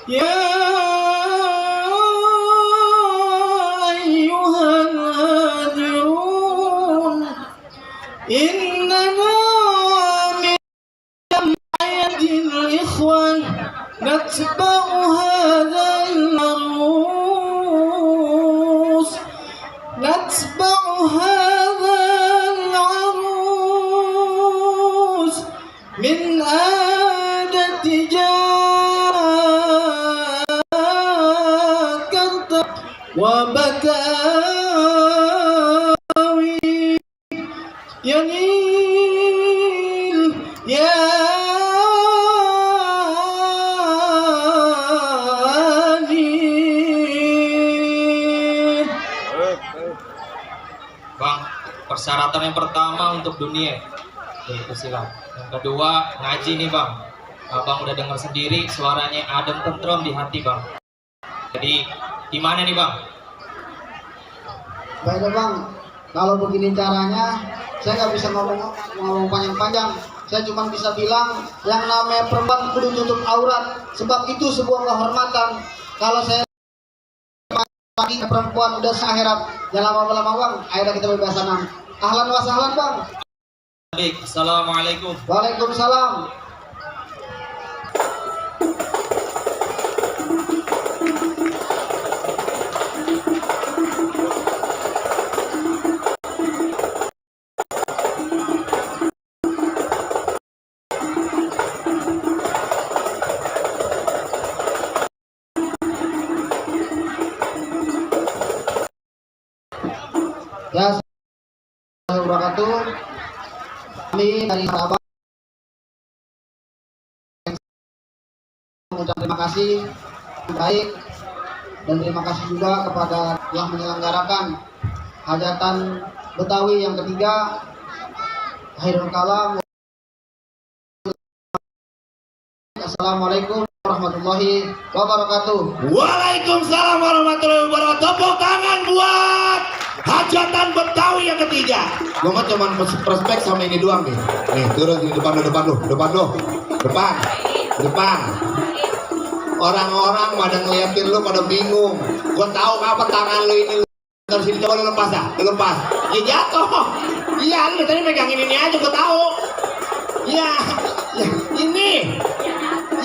ya ayyuhal hadirun, innana min jam'atil ikhwan نتبع هذا العروس من عادة جاكرتا وبكاوي يميل يا Persyaratan yang pertama untuk dunia yaitu silat. Yang kedua ngaji nih bang. Abang udah dengar sendiri suaranya adem tentram di hati bang. Jadi gimana nih bang? Baiklah bang, kalau begini caranya saya nggak bisa ngomong panjang-panjang. Saya cuma bisa bilang yang namanya perempuan kudu tutup aurat, sebab itu sebuah kehormatan. Kalau saya lagi perempuan udah seakhirat, jangan lama-lama bang. Ayo kita bebasanan. Ahlan wa sahlan bang. Assalamualaikum. Waalaikumsalam. Ya, wabarakatuh. Kami dari sahabat mengucap terima kasih baik dan terima kasih juga kepada yang menyelenggarakan hajatan Betawi yang ketiga. Akhirul kalam. Assalamualaikum warahmatullahi wabarakatuh. Waalaikumsalam warahmatullahi wabarakatuh. Tepuk tangan buat hajatan Betawi yang ketiga. Gua mah cuman prospek sama ini doang nih. Nih, turun di depan lu. Depan. Orang-orang pada ngeliatin lu pada bingung. Gua tahu apa tangan lu ini. Terus sini coba lu lepas dah. Lepas. Ya jatuh. Iya, lu tadi megangin ini aja gua tahu. Iya. Ya, ini.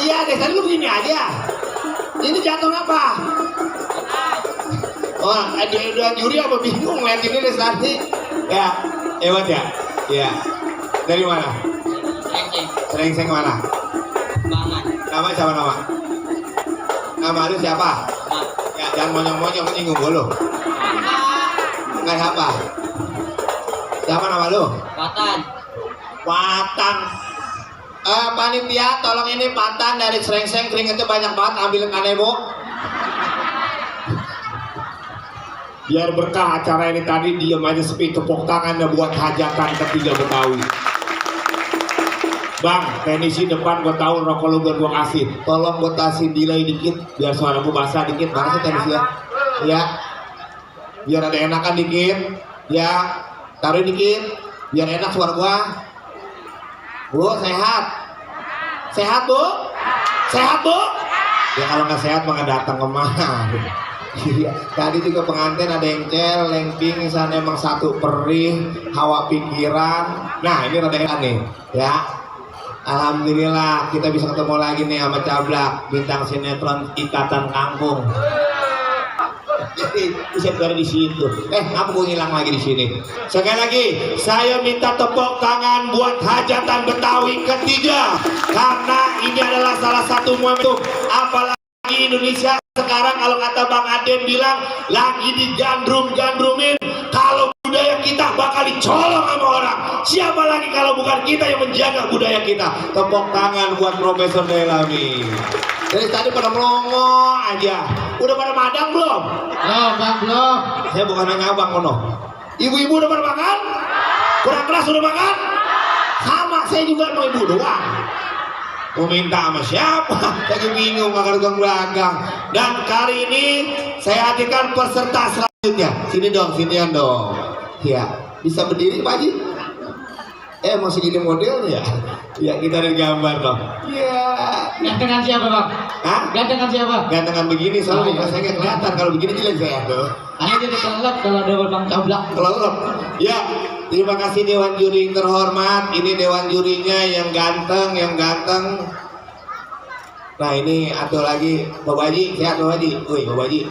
Iya, deh tadi lu begini aja. Ini jatuh apa? Oh, ada juri apa bingung ngeliat ini dari tadi. Ya, hebat ya. Iya. Dari mana? Serengseng mana? Bangan. Nama siapa nama? Nama lu siapa? Ya, jangan monyong-monyong nyinggung dulu. Enggak apa? Siapa nama lu? Patan. Panitia, tolong ini Patan dari Serengseng, keringetnya banyak banget, ambilin kanebo. Biar berkah acara ini tadi, diam aja sepi, tepuk tangannya buat hajatan ketiga Betawi. Bang, teknisi depan gue tahu rokok lu gue kasih. Tolong gue kasih delay dikit, biar suara gue basah dikit. Mana sih teknisi ya? Ya, biar ada enakan dikit. Ya, taruh dikit, biar enak suara gue. Bu, sehat? Sehat bu? Sehat bu? Ya kalau nggak sehat mah nggak datang kemana. Iya, tadi juga pengantin ada yang celeng, pingsan, emang satu perih, hawa pikiran. Nah ini rada enak nih, ya. Alhamdulillah kita bisa ketemu lagi nih sama Cablak, bintang sinetron Ikatan Kampung. Jadi bisa berada di situ. Apa gue ngilang lagi di sini? Sekali lagi, saya minta tepuk tangan buat hajatan Betawi ketiga, karena ini adalah salah satu momentum. Apalagi Indonesia sekarang kalau kata Bang Aden bilang lagi digandrum-gandrumin, kalau budaya kita bakal dicolong sama orang. Siapa lagi kalau bukan kita yang menjaga budaya kita? Tepuk tangan buat Profesor Delami. Dari tadi pada melongo aja. Udah pada madang belum? Belum, Bang, belum. Saya bukan nanya abang kono. Ibu-ibu udah pada makan? Kurang keras udah makan? Sama, saya juga mau ibu doang. Mau minta sama siapa? Lagi bingung makan tukang belakang. Dan kali ini saya hadirkan peserta selanjutnya. Sini dong, sinian dong. Ya, bisa berdiri Pak Haji? Mau segini modelnya ya? Ya, kita ada gambar dong. Ya. Gantengan siapa, Bang? Hah? Gantengan siapa? Gantengan begini, soalnya muka saya nggak kelihatan. Kalau begini jelek saya tuh. Hanya jadi kelelep kalau ada Bang Cablak. Kelelep. Ya, terima kasih Dewan Juri yang terhormat. Ini Dewan Jurinya yang ganteng. Nah ini atau lagi Bapak Haji, sehat Bapak Haji. Wih Bapak Haji,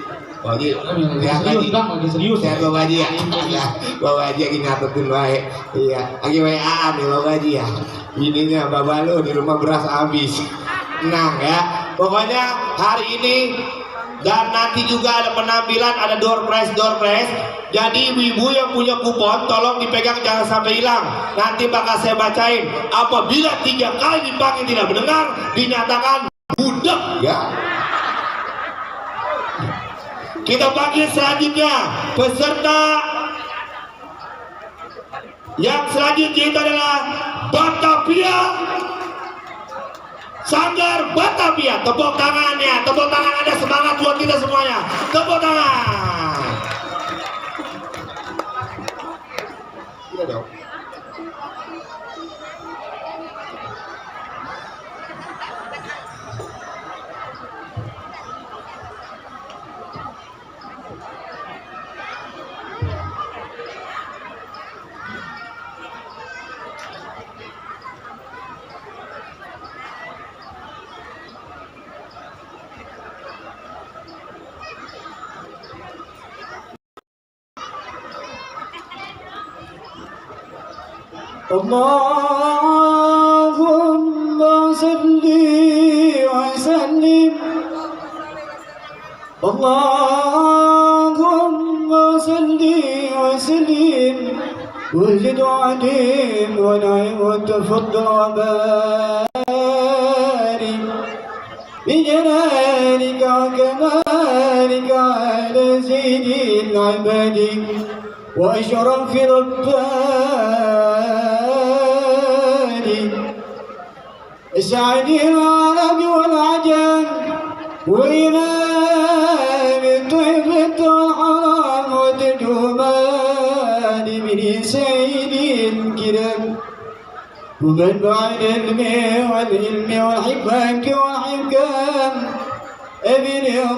sehat lagi. Serius. Sehat Bapak Haji ya. Ya, Bapak Haji lagi nyatetin baik. Iya, lagi WA nih Bapak Haji ya. Ininya Bapak lu di rumah beras habis. Nah ya, pokoknya hari ini dan nanti juga ada penampilan, ada door prize. Jadi ibu-ibu yang punya kupon tolong dipegang, jangan sampai hilang. Nanti bakal saya bacain. Apabila 3 kali dipanggil tidak mendengar, dinyatakan budak ya. Kita panggil selanjutnya peserta yang selanjutnya itu adalah Batavia, Sanggar Batavia. Tepuk tangannya, tepuk tangan, ada semangat buat kita semuanya. Tepuk tangan. Iya dong. Allahumma salli wa sallim. Allahumma salli wa sallim. وزد عليهم ونعم وتفضل وبارك بجلالك وكمالك على سيد العباد وأشرف العباد سعد العرب والعجم وإمام الطيبة والحرام وترجمان من سيد الكرام ومنبع العلم والعلم والحكمة والحكام أبي القاسم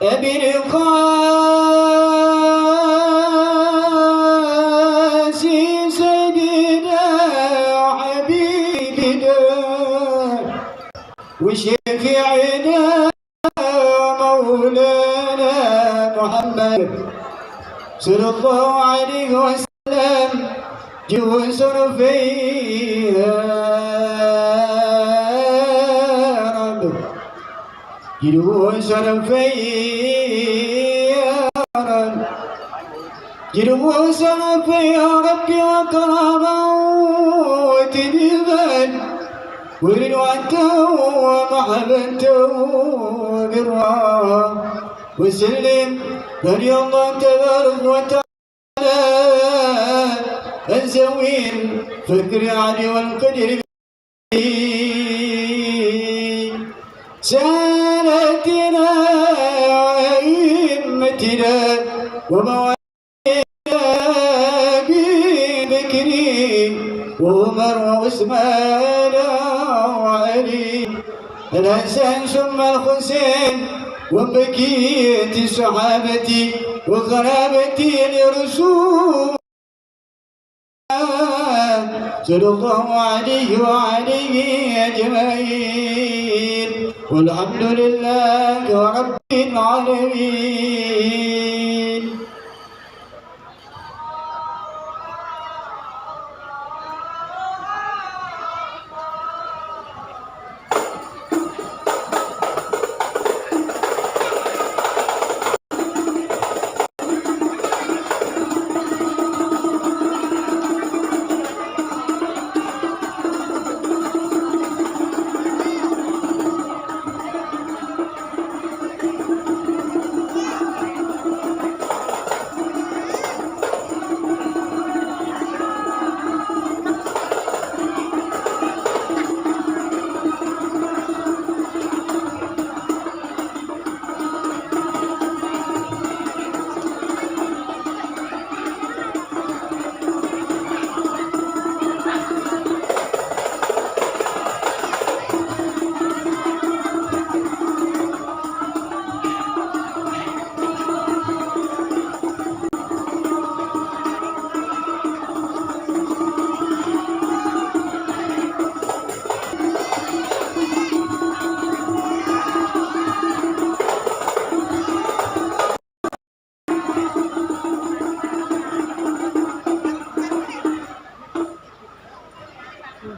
أبي القاسم سيدنا وحبيبنا وشفيعنا مولانا محمد صلى الله عليه وسلم جوز فيها رب جوز فيها رب جوز فيها ربي وكرما وتدبا ورنوته ومحبته بالرام وسلم رضي الله تبارك وتعالى عن ذوي الفكر علي والقدر سالتنا وأئمتنا وموالينا ببكري وعمر وعثمان وعلي الحسن ثم الحسين وبقية الصحابة وقرابة لرسول صلى الله عليه وعليه أجمعين والحمد لله رب العالمين.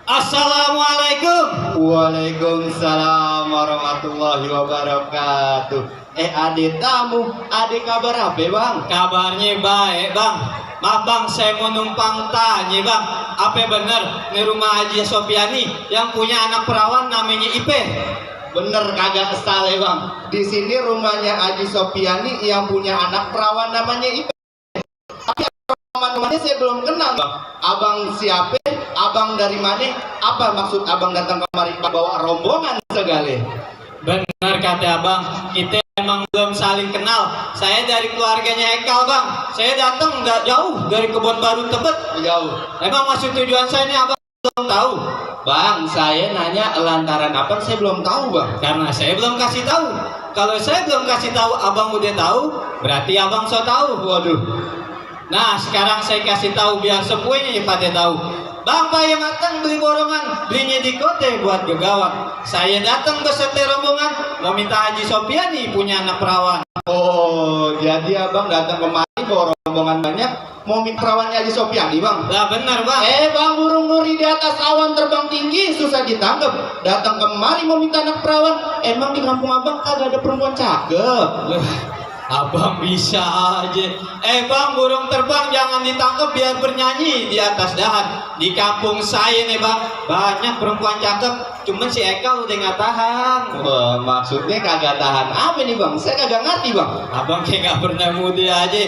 Assalamualaikum. Waalaikumsalam warahmatullahi wabarakatuh. Adik tamu, adik kabar apa bang? Kabarnya baik bang. Maaf bang, saya mau numpang tanya bang, apa benar di rumah Haji Sopiani yang punya anak perawan namanya Ipe? Bener kagak salah bang. Di sini rumahnya Haji Sopiani yang punya anak perawan namanya Ipe. Tapi teman-temannya saya belum kenal bang. Abang siapa? Abang dari mana? Apa maksud abang datang kemari bawa rombongan segala? Benar kata abang, kita emang belum saling kenal. Saya dari keluarganya Ekal bang. Saya datang nggak jauh dari Kebon Baru Tebet. Jauh. Emang maksud tujuan saya ini abang belum tahu? Bang, saya nanya lantaran apa? Saya belum tahu bang. Karena saya belum kasih tahu. Kalau saya belum kasih tahu, abang udah tahu, berarti abang so tahu. Waduh. Nah, sekarang saya kasih tahu biar semuanya pada tahu. Bang Payah matang beli borongan, belinya di kota buat gegawat. Saya datang beserta rombongan, mau minta Haji Sopiani punya anak perawan. Oh, jadi abang datang kemari bawa rombongan banyak, mau minta perawannya Haji Sopiani bang? Lah benar bang. Bang, burung nuri di atas awan terbang tinggi, susah ditangkap. Datang kemari mau minta anak perawan, emang di kampung abang kagak ada perempuan cakep? Abang bisa aja. Bang, burung terbang jangan ditangkap biar bernyanyi di atas dahan. Di kampung saya nih bang, banyak perempuan cakep. Cuman si Eka udah nggak tahan. Wah, maksudnya kagak tahan apa nih bang? Saya kagak ngerti bang. Abang kayak nggak pernah mudi aja.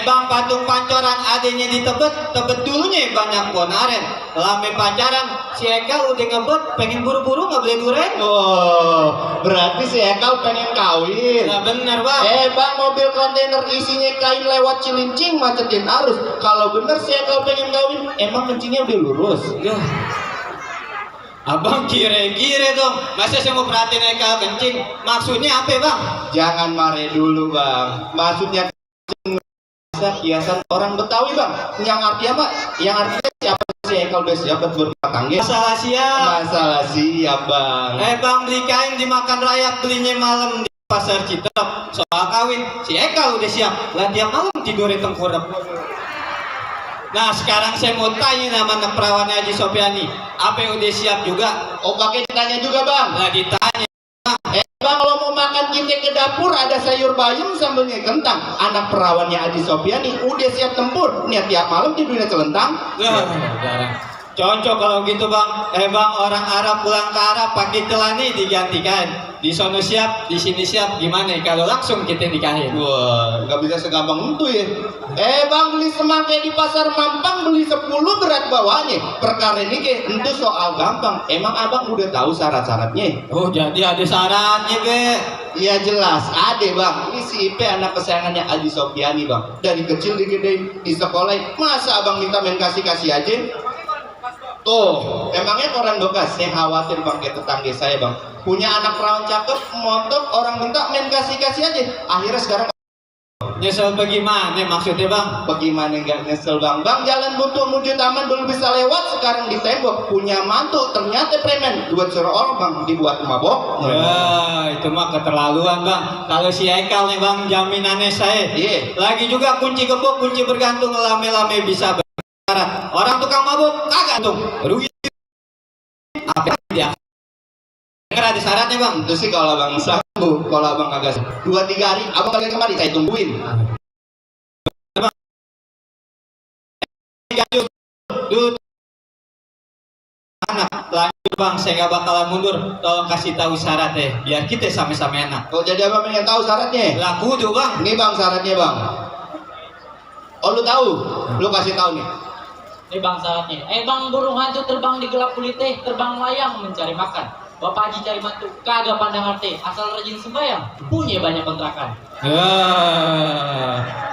Bang, patung pancoran adanya di Tebet. Tebet dulunya banyak ponaren. Lame pacaran, si Eka udah ngebet, pengen buru-buru nggak boleh duren. Oh, berarti si Eka pengen kawin. Nah bener bang. Bang, mobil kontainer isinya kain lewat Cilincing macetin arus. Kalau bener si Eka pengen kawin, emang kencingnya udah lurus? Yah. Abang kira-kira dong, masa saya mau perhatiin Eka kencing? Maksudnya apa bang? Jangan marah dulu bang. Maksudnya kiasan orang Betawi bang. Yang artinya apa? Yang artinya siapa si Eka udah siap buat berumah tangga? Masalah siap. Masalah siap bang. Bang, beli kain dimakan rakyat, belinya malam di pasar Citerap. Soal kawin, si Eka udah siap. Lah tiap malam tidur di tengkurap. Nah sekarang saya mau tanya nama anak perawan Haji Sopiani, apa yang udah siap juga? Oh pakai ditanya juga bang? Lah ditanya. Bang, kalau mau makan kita ke dapur ada sayur bayam sambelnya kentang. Anak perawannya Haji Sopiani udah siap tempur. Niat tiap malam tidurnya celentang. Cocok kalau gitu bang. Bang, orang Arab pulang ke Arab pakai celana digantikan. Di sono siap, di sini siap. Gimana kalau langsung kita nikahin? Wah, nggak bisa segampang itu ya. Bang, beli semangka di pasar Mampang beli 10 berat bawahnya. Perkara ini kayak itu soal gampang. Emang abang udah tahu syarat-syaratnya? Oh jadi ada syaratnya be? Iya jelas, ada bang. Ini si Ipe anak kesayangannya Haji Sopiani bang. Dari kecil digedein di sekolah. Masa abang minta main kasih-kasih aja? Tuh, emangnya orang bekas saya khawatir bang kayak tetangga saya bang. Punya anak perawan cakep, montok, orang minta main kasih-kasih aja. Akhirnya sekarang nyesel bagaimana maksudnya bang? Bagaimana nggak nyesel bang? Bang, jalan buntu menuju taman belum bisa lewat, sekarang di tembok punya mantu ternyata preman, buat suruh orang bang dibuat mabok. Ya, itu mah keterlaluan bang. Kalau si Ekal nih bang, jaminannya saya. Iya. Lagi juga kunci gembok, kunci bergantung, lame-lame bisa berkarat. Orang tukang mabuk kagak tuh rugi. Apa dia? Dengar ada syaratnya bang. Itu sih kalau abang sanggup, kalau abang kagak 2-3 hari, abang kalian kemari saya tungguin. Dulu anak lanjut bang, saya nggak bakalan mundur. Tolong kasih tahu syaratnya, biar kita sama-sama enak. Oh jadi abang pengen tahu syaratnya? Laku tuh bang. Ini bang syaratnya bang. Oh lu tahu? Lu kasih tahu nih. Ini bang syaratnya. Bang burung hantu terbang di gelap kulit teh, terbang layang mencari makan. Bapak Haji cari mantu, kagak pandang arti, asal rajin sembahyang, punya banyak kontrakan.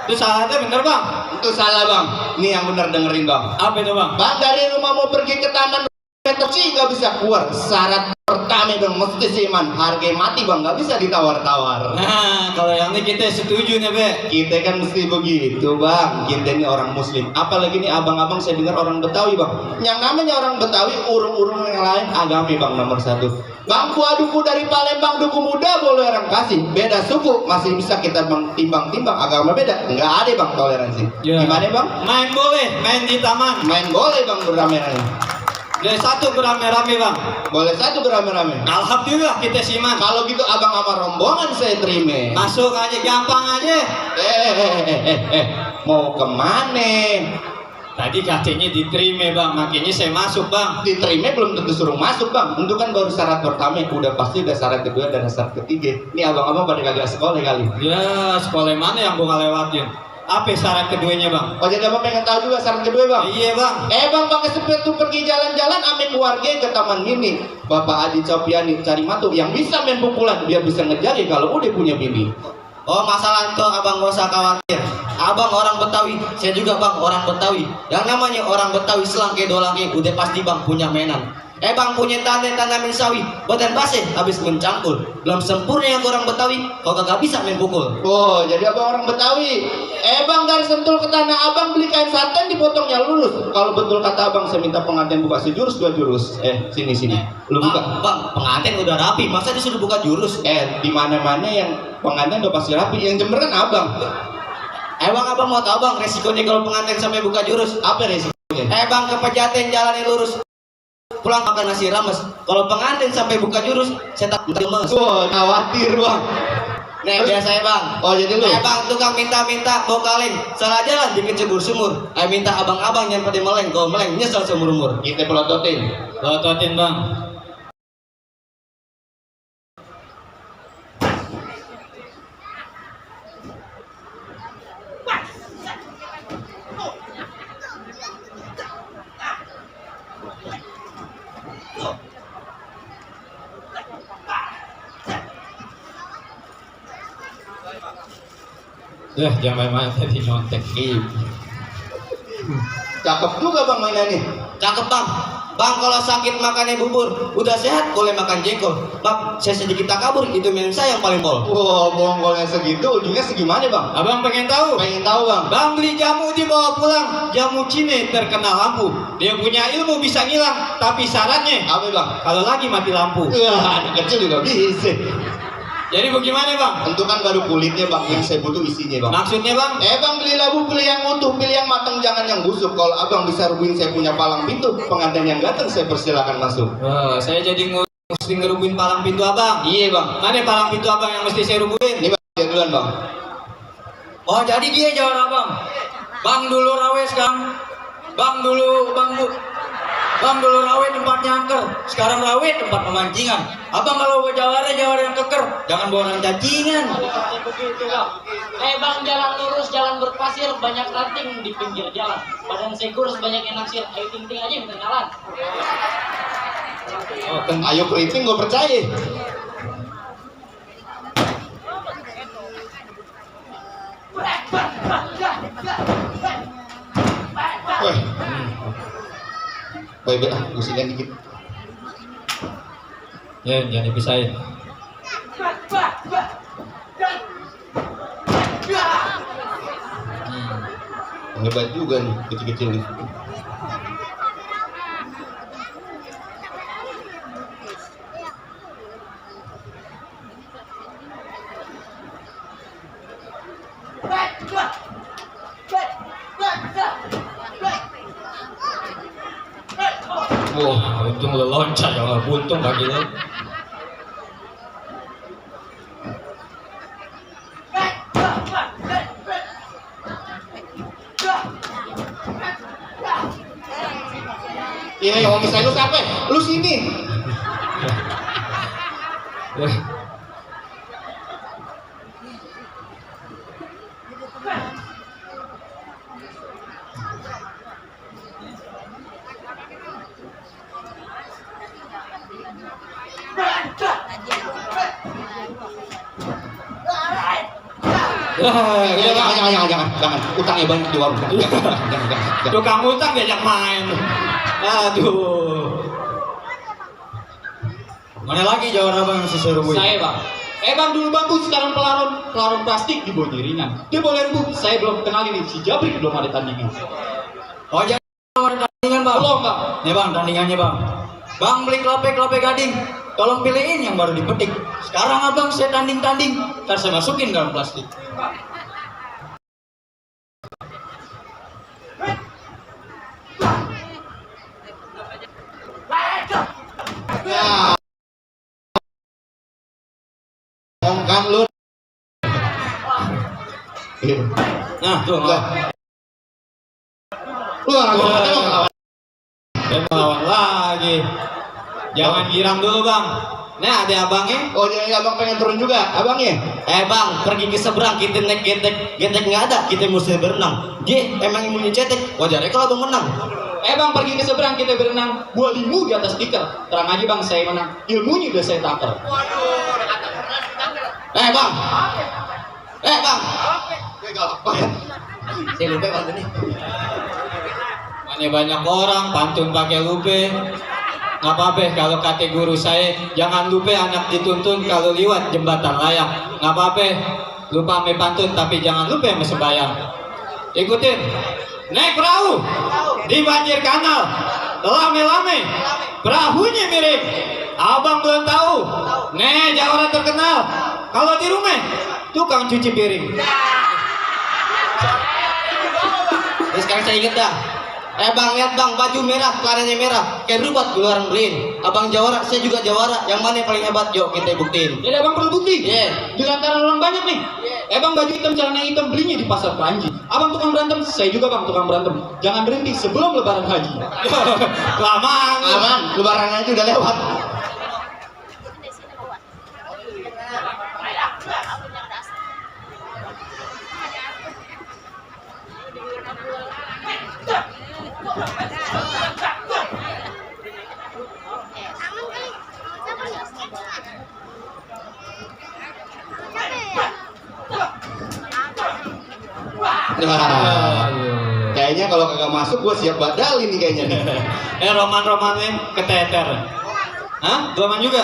Itu syaratnya bener bang. Itu salah bang. Ini yang benar dengerin bang. Apa itu bang? Bang dari rumah mau pergi ke taman Petoci nggak bisa keluar. Syarat pertama bang mesti siman. Harga mati bang, nggak bisa ditawar-tawar. Nah, kalau yang ini kita setuju nih be. Kita kan mesti begitu bang. Kita ini orang muslim. Apalagi nih abang-abang saya dengar orang Betawi bang. Yang namanya orang Betawi urung-urung yang lain agami bang nomor 1. Bang duku dari Palembang duku muda boleh orang kasih. Beda suku masih bisa kita bang timbang-timbang, agama beda. Nggak ada bang toleransi. Ya. Gimana bang? Main boleh, main di taman. Main boleh bang beramai-ramai. Dari satu berame-rame bang. Boleh 1 beramai-ramai. Alhamdulillah kita siman. Kalau gitu abang sama rombongan saya terima. Masuk aja, gampang aja. Mau kemana? Tadi katanya diterima bang, makanya saya masuk bang. Diterima belum tentu suruh masuk bang. Untuk kan baru syarat pertama, udah pasti udah syarat kedua dan syarat ketiga. Ini abang-abang pada kagak sekolah kali. Ya, sekolah mana yang gua lewatin? Apa syarat keduanya bang? Oh jadi abang pengen tahu juga syarat kedua bang? Iya bang. Bang pakai sepatu pergi jalan-jalan ame keluarga ke taman mini. Bapak Adi Copiani cari mantu yang bisa main pukulan biar bisa ngejaga kalau udah punya bini. Oh masalah itu abang gak usah khawatir. Abang orang Betawi, saya juga bang orang Betawi. Yang namanya orang Betawi selangke dolangke udah pasti bang punya mainan. Bang punya tanamin sawi, badan basah habis mencangkul. Belum sempurna yang orang Betawi, kau kagak bisa main pukul. Oh jadi abang orang Betawi. Bang dari Sentul ke Tanah Abang beli kain satin dipotongnya lurus. Kalau betul kata abang saya minta pengantin buka sejurus 2 jurus. Sini. Lu buka. Bang, pengantin udah rapi, masa disuruh buka jurus? Di mana-mana yang pengantin udah pasti rapi, yang jemberan abang. Abang mau tahu bang resikonya kalau pengantin sampai buka jurus? Apa resikonya? Bang kepejaten jalannya lurus. Pulang makan nasi rames. Kalau pengantin sampai buka jurus, saya tak lemes. Khawatir bang. Nih biasa ya bang. Oh jadi lu? Bang tukang minta mau kaleng. Salah jalan dikit cebur sumur. Minta abang-abang yang pada meleng. Kalau meleng nyesel seumur umur. Kita pelototin. Lototin bang. Ya, jangan main tadi nyontek. Cakep juga bang mainannya. Cakep bang. Bang kalau sakit makannya bubur, udah sehat boleh makan jengkol. Bang, saya sedikit takabur, itu minum saya yang paling pol. Wah, bongkolnya segitu, ujungnya segimana bang? Abang pengen tahu? Pengen tahu bang. Bang beli jamu dibawa pulang, jamu Cine terkena lampu. Dia punya ilmu bisa ngilang, tapi syaratnya Apa bang? kalau lagi mati lampu. Anak kecil juga bisa. Jadi bagaimana bang? Tentu kan baru kulitnya bang, yang saya butuh isinya bang. Maksudnya bang? Bang beli labu, beli yang utuh, pilih yang matang, jangan yang busuk. Kalau abang bisa rubuhin saya punya palang pintu, pengantin yang ganteng saya persilakan masuk. Saya jadi mesti ngerubuhin palang pintu abang. Iya bang. Mana palang pintu abang yang mesti saya rubuhin? Ini bang, dia duluan bang. Oh jadi dia jawaban abang. Bang dulu rawes kang. Bang dulu rawe tempatnya angker. Sekarang rawe tempat pemancingan. Abang kalau bawa jawara yang keker, jangan bawa orang cacingan. Begitu bang. Bang jalan lurus, jalan berpasir, banyak ranting di pinggir jalan. Badan saya kurus, banyak yang naksir. Ayo ting-ting aja minta jalan. Ayo keriting gue percaya. Woi. Baik, gusikan dikit. Ya, jangan dipisahin. Hebat juga nih, kecil-kecil nih. Wah, untung lo loncat jangan buntung kaki lo. Iya, kalau misalnya lu siapa? Lu sini. Jangan. Utangnya banyak di warung. Jangan. Tukang utang diajak main. Aduh. Mana lagi jawara bang si Serubu? Saya bang. Bang dulu bang tuh sekarang pelarung plastik di bawah ringan. Dia boleh rebut. Saya belum kenal ini si Jabrik belum ada tandingan. Oh jangan ada tandingan bang. Belum bang. Nih bang tandingannya bang. Bang beli kelapa gading. Tolong pilihin yang baru dipetik. Sekarang abang saya tanding. Ntar saya masukin dalam plastik. Ya. Ngomongkan lu. Nah tuh enggak. Melawan lagi. Jangan girang dulu bang. Nah ada abangnya. Oh jadi abang pengen turun juga, abangnya? Bang pergi ke seberang kita naik getek nggak ada kita mesti berenang. Dia emang imunnya cetek. Wajarnya kalau abang menang. Bang pergi ke seberang kita berenang. Gua limu di atas tikar. Terang aja bang saya menang. Ilmunya udah saya takar. Bang. Saya lupa bang ini. Mana banyak orang pantun pakai lupa. Nggak apa-apa kalau kata guru saya jangan lupa anak dituntun kalau liwat jembatan layak. Nggak apa-apa lupa ame pantun tapi jangan lupa ame sembayang. Ikutin. Naik perahu di banjir kanal, lame-lame, perahunya mirip. Abang belum tahu. Nih jawara terkenal. Kalau di rumah tukang cuci piring. Terus sekarang saya inget dah. Bang lihat bang baju merah, celananya merah, kayak rubat gue orang beliin. Abang jawara, saya juga jawara. Yang mana yang paling hebat? Yuk kita buktiin. Jadi abang perlu bukti. Iya. Di lantaran orang banyak nih. Bang baju hitam, celana hitam belinya di pasar Panji. Abang tukang berantem, saya juga bang tukang berantem. Jangan berhenti sebelum lebaran haji. Lama. Abang, lebaran aja udah lewat. Kayaknya kalau kagak masuk gue siap badalin nih kayaknya nih. Roman-romannya keteter. Hah? Roman juga?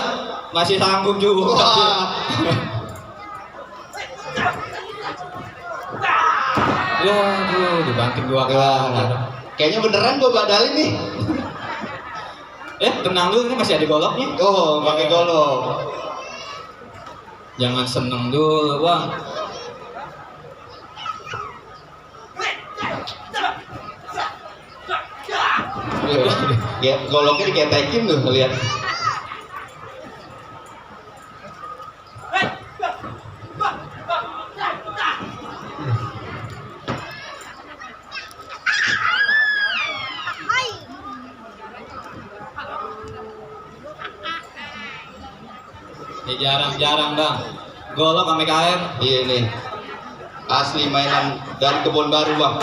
Masih sanggup juga. Ya, aduh, dibanting dua kali. Kayaknya beneran gue badalin nih. Tenang dulu, ini masih ada goloknya. Oh, pakai golok. Jangan seneng dulu, bang. Ya, goloknya diketekin tuh, lihat. Ini jarang-jarang bang. Golok sama KM. Iya nih. Asli mainan dari Kebon Baru bang.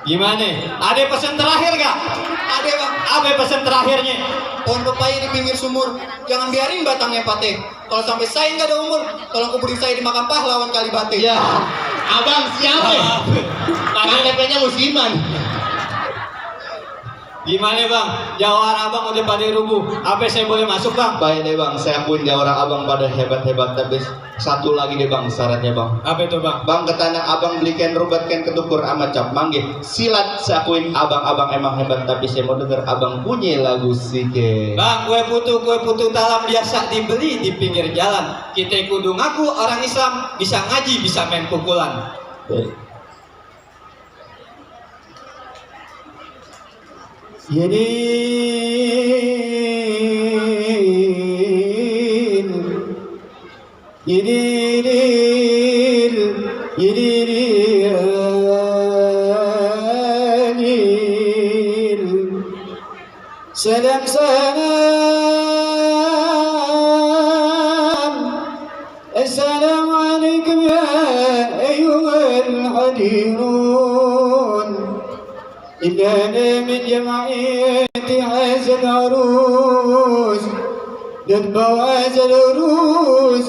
Gimana? Ada pesan terakhir gak? Ada bang. Apa pesan terakhirnya? Pohon pepaya di pinggir sumur, jangan biarin batangnya patah. Kalau sampai saya nggak ada umur, tolong kuburin saya di makam pahlawan Kalibate. Ya, abang siapa? KTP-nya musiman. Gimana bang? Jawara abang udah pada rubuh. Apa saya boleh masuk bang? Baik deh bang, saya akuin jawara abang pada hebat-hebat. Tapi satu lagi deh bang syaratnya bang. Apa itu bang? Bang ke tanah abang belikan rubat kan ketukur amat cap manggih. Silat saya akuin abang emang hebat. Tapi saya mau denger abang punya lagu sike. Bang, kue putu talam biasa dibeli di pinggir jalan. Kita kudu ngaku orang Islam, bisa ngaji, bisa main pukulan. Salam salam, Assalamualaikum ya ayyuhal hadirun. إننا من جمعية هذا العروس نتبع هذا العروس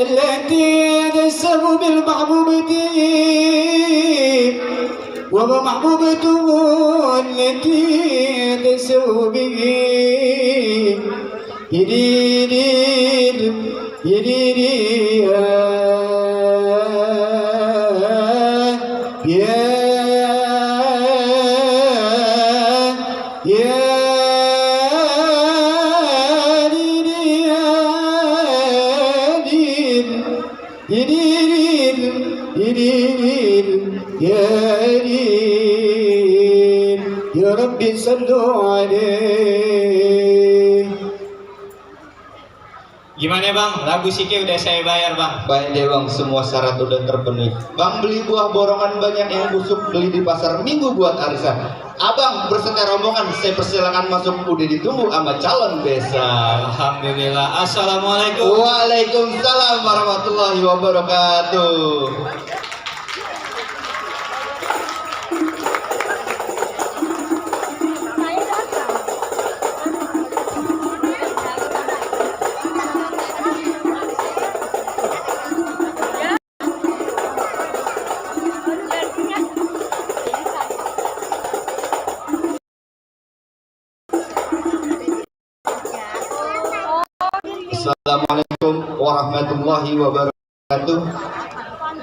التي تسب بالمحبوبة ومحبوبته التي تسب به يا ربي صلوا عليه. Gimana bang? Lagu Sike udah saya bayar bang. Baik deh bang, semua syarat udah terpenuhi. Bang beli buah borongan banyak yang busuk, beli di pasar Minggu buat arisan. Abang berserta rombongan, saya persilakan masuk, udah ditunggu sama calon besan. Alhamdulillah. Assalamualaikum. Waalaikumsalam warahmatullahi wabarakatuh. Assalamualaikum warahmatullahi wabarakatuh.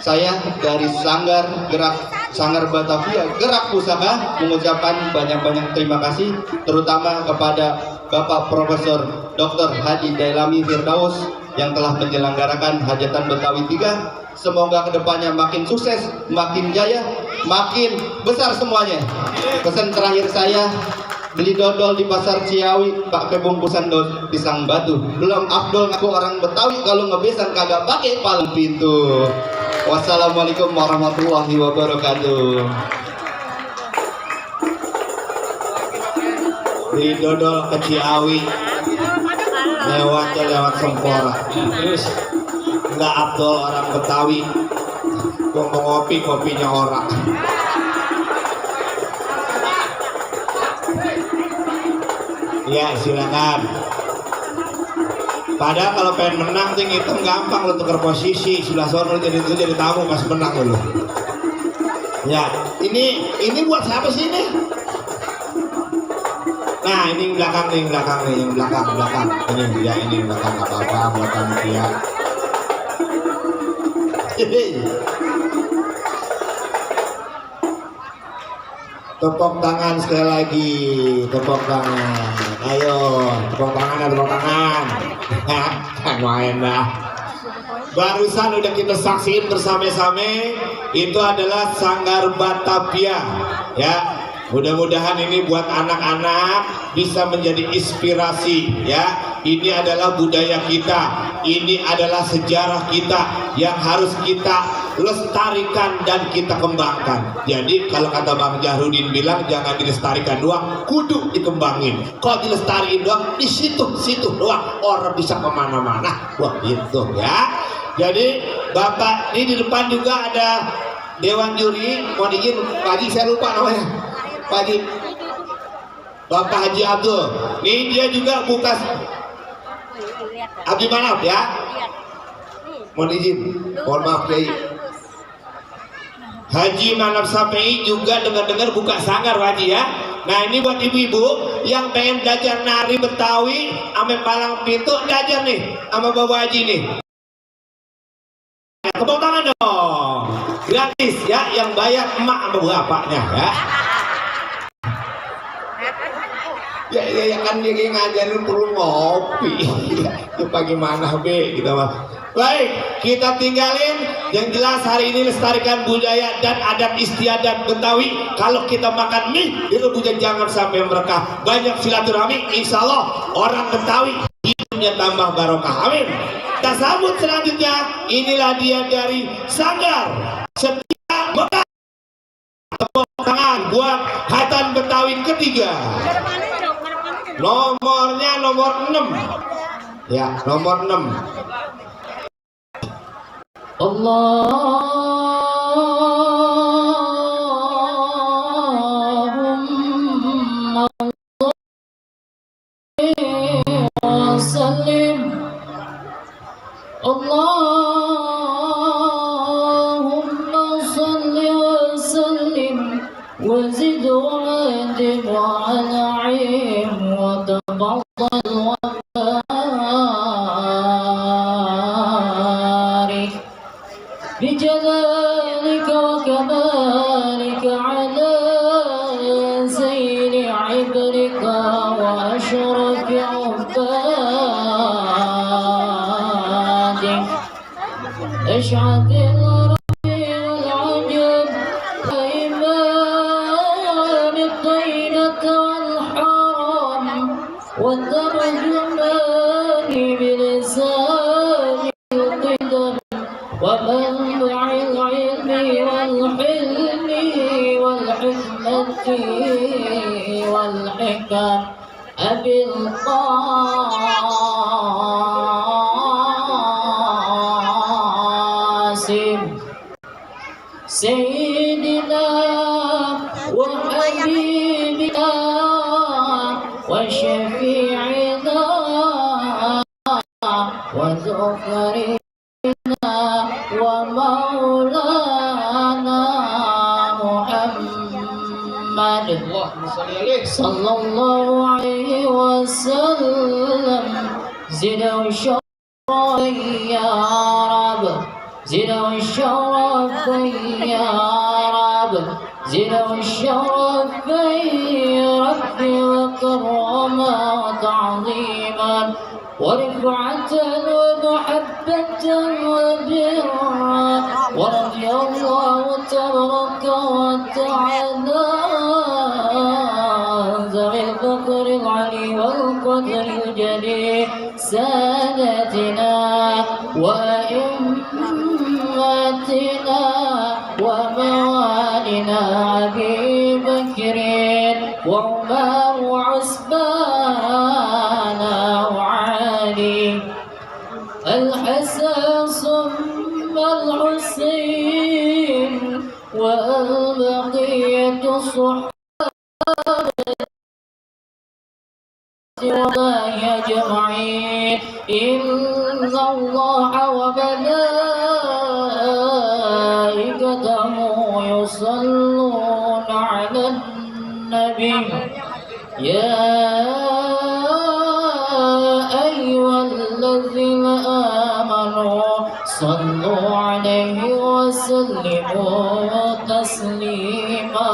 Saya dari Sanggar Batavia Gerak Pusaka mengucapkan banyak-banyak terima kasih, terutama kepada Bapak Profesor Dr. Haji Dailami Firdaus yang telah menyelenggarakan hajatan Betawi 3. Semoga kedepannya makin sukses, makin jaya, makin besar semuanya. Pesan terakhir saya, beli dodol di pasar Ciawi pakai bungkusan pisang batu. Belum afdol ngaku orang Betawi kalau ngebesan kagak pakai palang pintu. Wassalamualaikum warahmatullahi wabarakatuh. Beli dodol ke Ciawi, lewat Sempora. Terus Nggak afdol orang Betawi. Gua mau ngopi, kopinya orang. Ya silakan. Padahal kalau pengen menang ting itu gampang lo tukar posisi, sebelah sono jadi tamu pas menang lo. Ya ini buat siapa sih ini? Nah ini belakang nih, yang belakang. Ini belakang apa-apa buat panitia. Tepuk tangan sekali lagi, tepuk tangan. Ayo, tepuk tangan. Kan main dah. Barusan udah kita saksiin bersama-sama, itu adalah Sanggar Batavia, ya. Mudah-mudahan ini buat anak-anak bisa menjadi inspirasi, ya. Ini adalah budaya kita, ini adalah sejarah kita yang harus kita lestarikan dan kita kembangkan. Jadi kalau kata Bang Jahrudin bilang jangan dilestarikan doang, kudu dikembangin. Kalau dilestariin doang di situ doang orang bisa kemana-mana. Wah gitu ya. Jadi Bapak ini di depan juga ada Dewan Juri. Mohon izin pagi saya lupa namanya. Pagi Bapak Haji Abdul. Nih dia juga buka Abdi Manaf ya. Mohon izin, mohon maaf Kiai. Haji Manaf Sapi juga dengar-dengar buka sanggar Haji ya. Nah ini buat ibu-ibu yang pengen belajar nari Betawi ame palang pintu, belajar nih sama Bapak Haji nih. Tepuk tangan dong. Gratis ya, yang bayar emak sama bapaknya ya. Ya ya kan dia ngajarin perlu ngopi. Itu bagaimana be gitu mah. Baik, kita tinggalin. Yang jelas hari ini lestarikan budaya dan adat istiadat Betawi. Kalau kita makan mie di rebusnya jangan sampai merekah. Banyak silaturahmi, insya Allah orang Betawi hidupnya tambah barokah. Amin. Kita sambut selanjutnya. Inilah dia dari Sanggar Setia Mekah. Tepuk tangan buat Hatan Betawi ketiga. Nomornya nomor 6. Ya, nomor 6. Allahumma sallim Allahumma salli wa sallim wa zid wa adim wa an'im wa tafaddal wa barik بجلالك وكمالك على زين عبرك وأشرف عبادك أشعث الربيع والعجب وإمام الطينة والحرم والترجمان بلسان القدم ومنبع العلم والحلم والحكمة والحكم أبي القاسم سيدنا وحبيبنا وشفيعنا وذخرنا ومولانا محمد صلى الله عليه وسلم زد وشرف يا رب زد وشرف يا رب زد وشرف يا رب وكرما وتعظيما ورفعة ومحبة وبرا ورضي الله تبارك وتعالى ذوي الفقر العلي والقدر الجليل سادتنا وأئمتنا وموالنا أبي بكر وعمر وعثمان وعلي الحسن ثم الحسين والبقية الصحابة أجمعين إن الله وملائكته يصلون على النبي يا أيها الذين آمنوا صلوا عليه وسلموا تسليما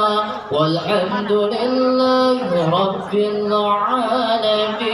والحمد لله رب العالمين.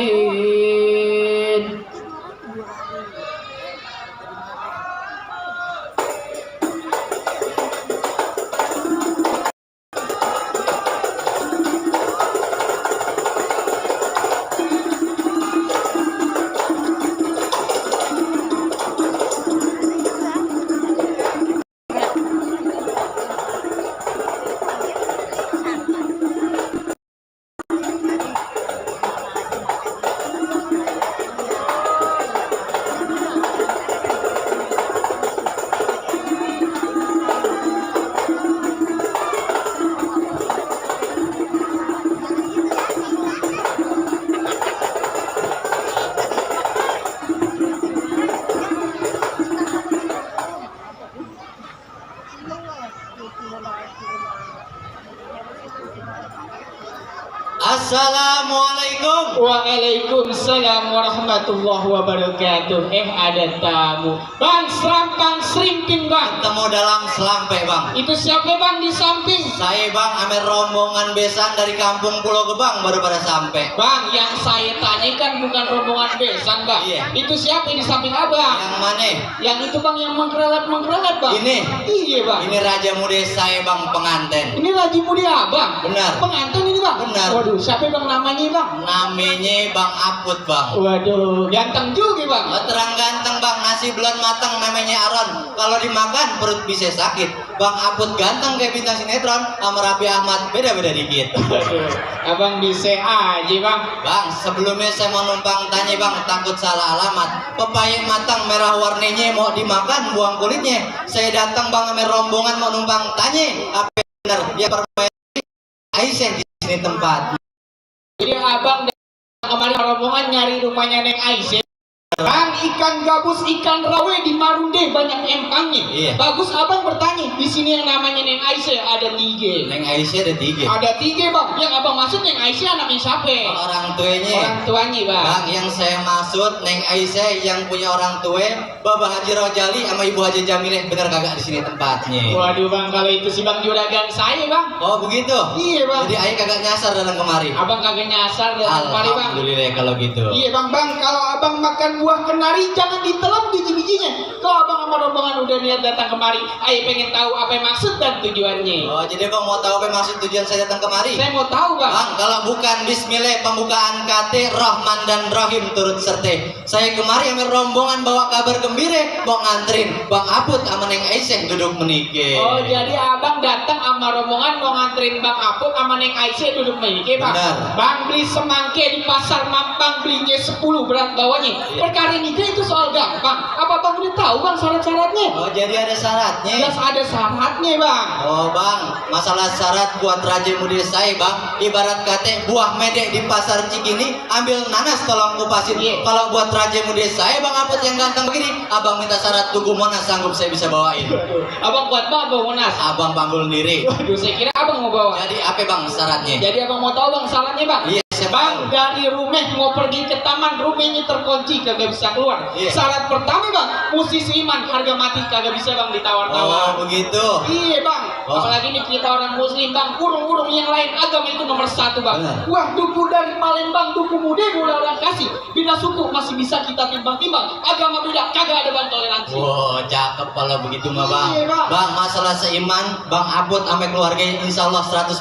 Assalamualaikum Waalaikumsalam warahmatullahi wabarakatuh. Ada tamu. Bang, serampang serimping bang. Ketemu dalam selampe bang. Itu siapa bang di samping? Saya bang, ame rombongan besan dari kampung Pulau Gebang baru pada sampai. Bang, yang saya tanyakan bukan rombongan besan bang. Iya. Itu siapa di samping abang? Yang mana? Yang itu bang yang mengkerelat bang. Ini. Iya bang. Ini raja muda saya bang, pengantin. Ini lagi muda abang. Benar. Pengantin ini bang. Benar. Waduh, siapa bang namanya bang? Namanya Bang Aput bang. Waduh, ganteng juga bang. Terang ganteng bang, nasi belum matang namanya Aron. Kalau dimakan perut bisa sakit. Bang Aput ganteng kayak bintang sinetron, sama Raffi Ahmad beda-beda dikit. Waduh, abang bisa aja bang. Bang, sebelumnya saya mau numpang tanya bang, takut salah alamat. Pepaya matang merah warnanya mau dimakan, buang kulitnya. Saya datang bang sama rombongan mau numpang tanya, apa benar dia permainan Aisyah di sini tempat. Jadi abang kemarin rombongan nyari rumahnya Neng Aisyah. Bang, ikan gabus, ikan rawe di Marunde banyak empangnya. Iya. Bagus abang bertanya, di sini yang namanya Neng Aisyah ada 3. Neng Aisyah ada 3. Ada 3 bang. Yang abang maksud Neng Aisyah anaknya siapa? Orang tuanya. Orang tuanya bang. Bang, yang saya maksud Neng Aisyah yang punya orang tua, Bapak Haji Rojali sama Ibu Haji Jamilah, bener kagak di sini tempatnya? Waduh bang, kalau itu sih bang juragan saya bang. Oh begitu? Iya bang. Jadi ayah kagak nyasar dalam kemari? Abang kagak nyasar dalam kemari bang. Alhamdulillah kalau gitu. Iya bang, kalau abang makan buah kenari jangan ditelan biji-bijinya. Kalau abang sama rombongan udah niat datang kemari, ayah pengen tahu apa yang maksud dan tujuannya. Oh jadi bang mau tahu apa yang maksud tujuan saya datang kemari? Saya mau tahu bang. Bang, kalau bukan Bismillah pembukaan KT Rahman dan Rahim turut serta. Saya kemari sama rombongan bawa kabar gembira, mau nganterin Bang Aput sama Neng Aisyah duduk menikah. Oh jadi abang datang sama rombongan mau nganterin Bang Aput sama Neng Aisyah duduk menikah bang. Benar. Bang beli semangke di pasar Mampang belinya 10 berat bawahnya. Iya. Perkara nikah itu soal gampang. Apa bang udah tahu bang syarat-syaratnya? Oh jadi ada syaratnya? Jelas ada syaratnya bang. Oh bang, masalah syarat buat raja muda saya bang, ibarat kata buah medek di pasar Cikini, ambil nanas tolong kupasin. Iya. Kalau buat raja muda saya bang Aput yang ganteng begini, abang minta syarat Tugu Monas sanggup saya bisa bawain. Abang buat apa bang Monas? Abang panggul diri. Waduh, saya kira abang mau bawa. Jadi apa bang syaratnya? Jadi abang mau tahu bang syaratnya bang? Iya, saya Bang, tahu. dari rumah mau pergi ke taman, rumahnya terkunci, kagak bisa keluar. Iya. Syarat pertama bang, musisi iman, harga mati kagak bisa bang ditawar-tawar. Oh begitu. Iya bang, Oh. apalagi nih kita orang muslim bang, urung-urung yang lain agama itu nomor 1 bang. Benar. Wah duku dari Palembang, duku muda boleh orang kasih. Beda suku masih bisa kita timbang-timbang. Agama beda kagak ada bang toleransi. Wow, cakep kalau begitu mah bang. Iya, Bang. Bang, masalah seiman, Bang Aput sama keluarganya insya Allah 100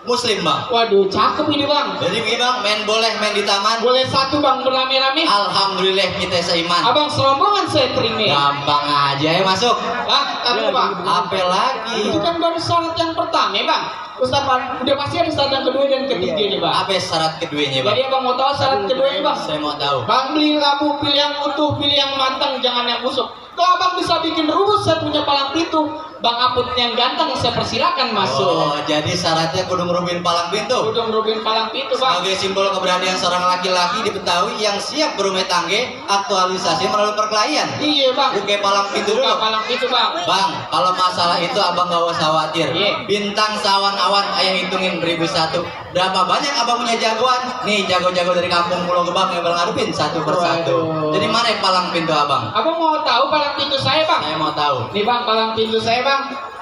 muslim bang. Waduh cakep ini bang. Jadi begini bang, main boleh main di taman. Boleh 1 bang berame-rame. Alhamdulillah kita seiman. Abang serombongan saya terima. Gampang aja ya masuk. Bang, taruh bang. Apa lagi? Itu kan baru syarat yang pertama bang. Ustaz Pak, udah pasti ada syarat yang kedua dan ketiga nih bang. Apa syarat keduanya bang? Jadi abang mau tahu syarat keduanya bang? Saya mau tahu. Bang beli labu, pilih yang utuh, pilih yang matang, jangan yang busuk. Kalau abang bisa bikin rumus, saya punya palang pintu. Bang Aput yang ganteng, saya persilakan masuk. Oh, jadi syaratnya kudu ngerubin palang pintu. Udah ngerubin palang pintu bang. Sebagai simbol keberanian seorang laki-laki di Betawi yang siap berumah tangga, aktualisasi melalui perkelahian. Iya bang. Buka palang pintu dulu. Buka palang pintu bang. Bang, kalau masalah itu abang gak usah khawatir. Iya. Bintang sawan-awan ayah hitungin 1001. Berapa banyak abang punya jagoan? Nih jago-jago dari kampung Pulau Gebang yang bakal ngadepin satu persatu. Waduh. Jadi mana palang pintu abang? Abang mau tahu palang pintu saya bang? Saya mau tahu. Nih bang, palang pintu saya bang.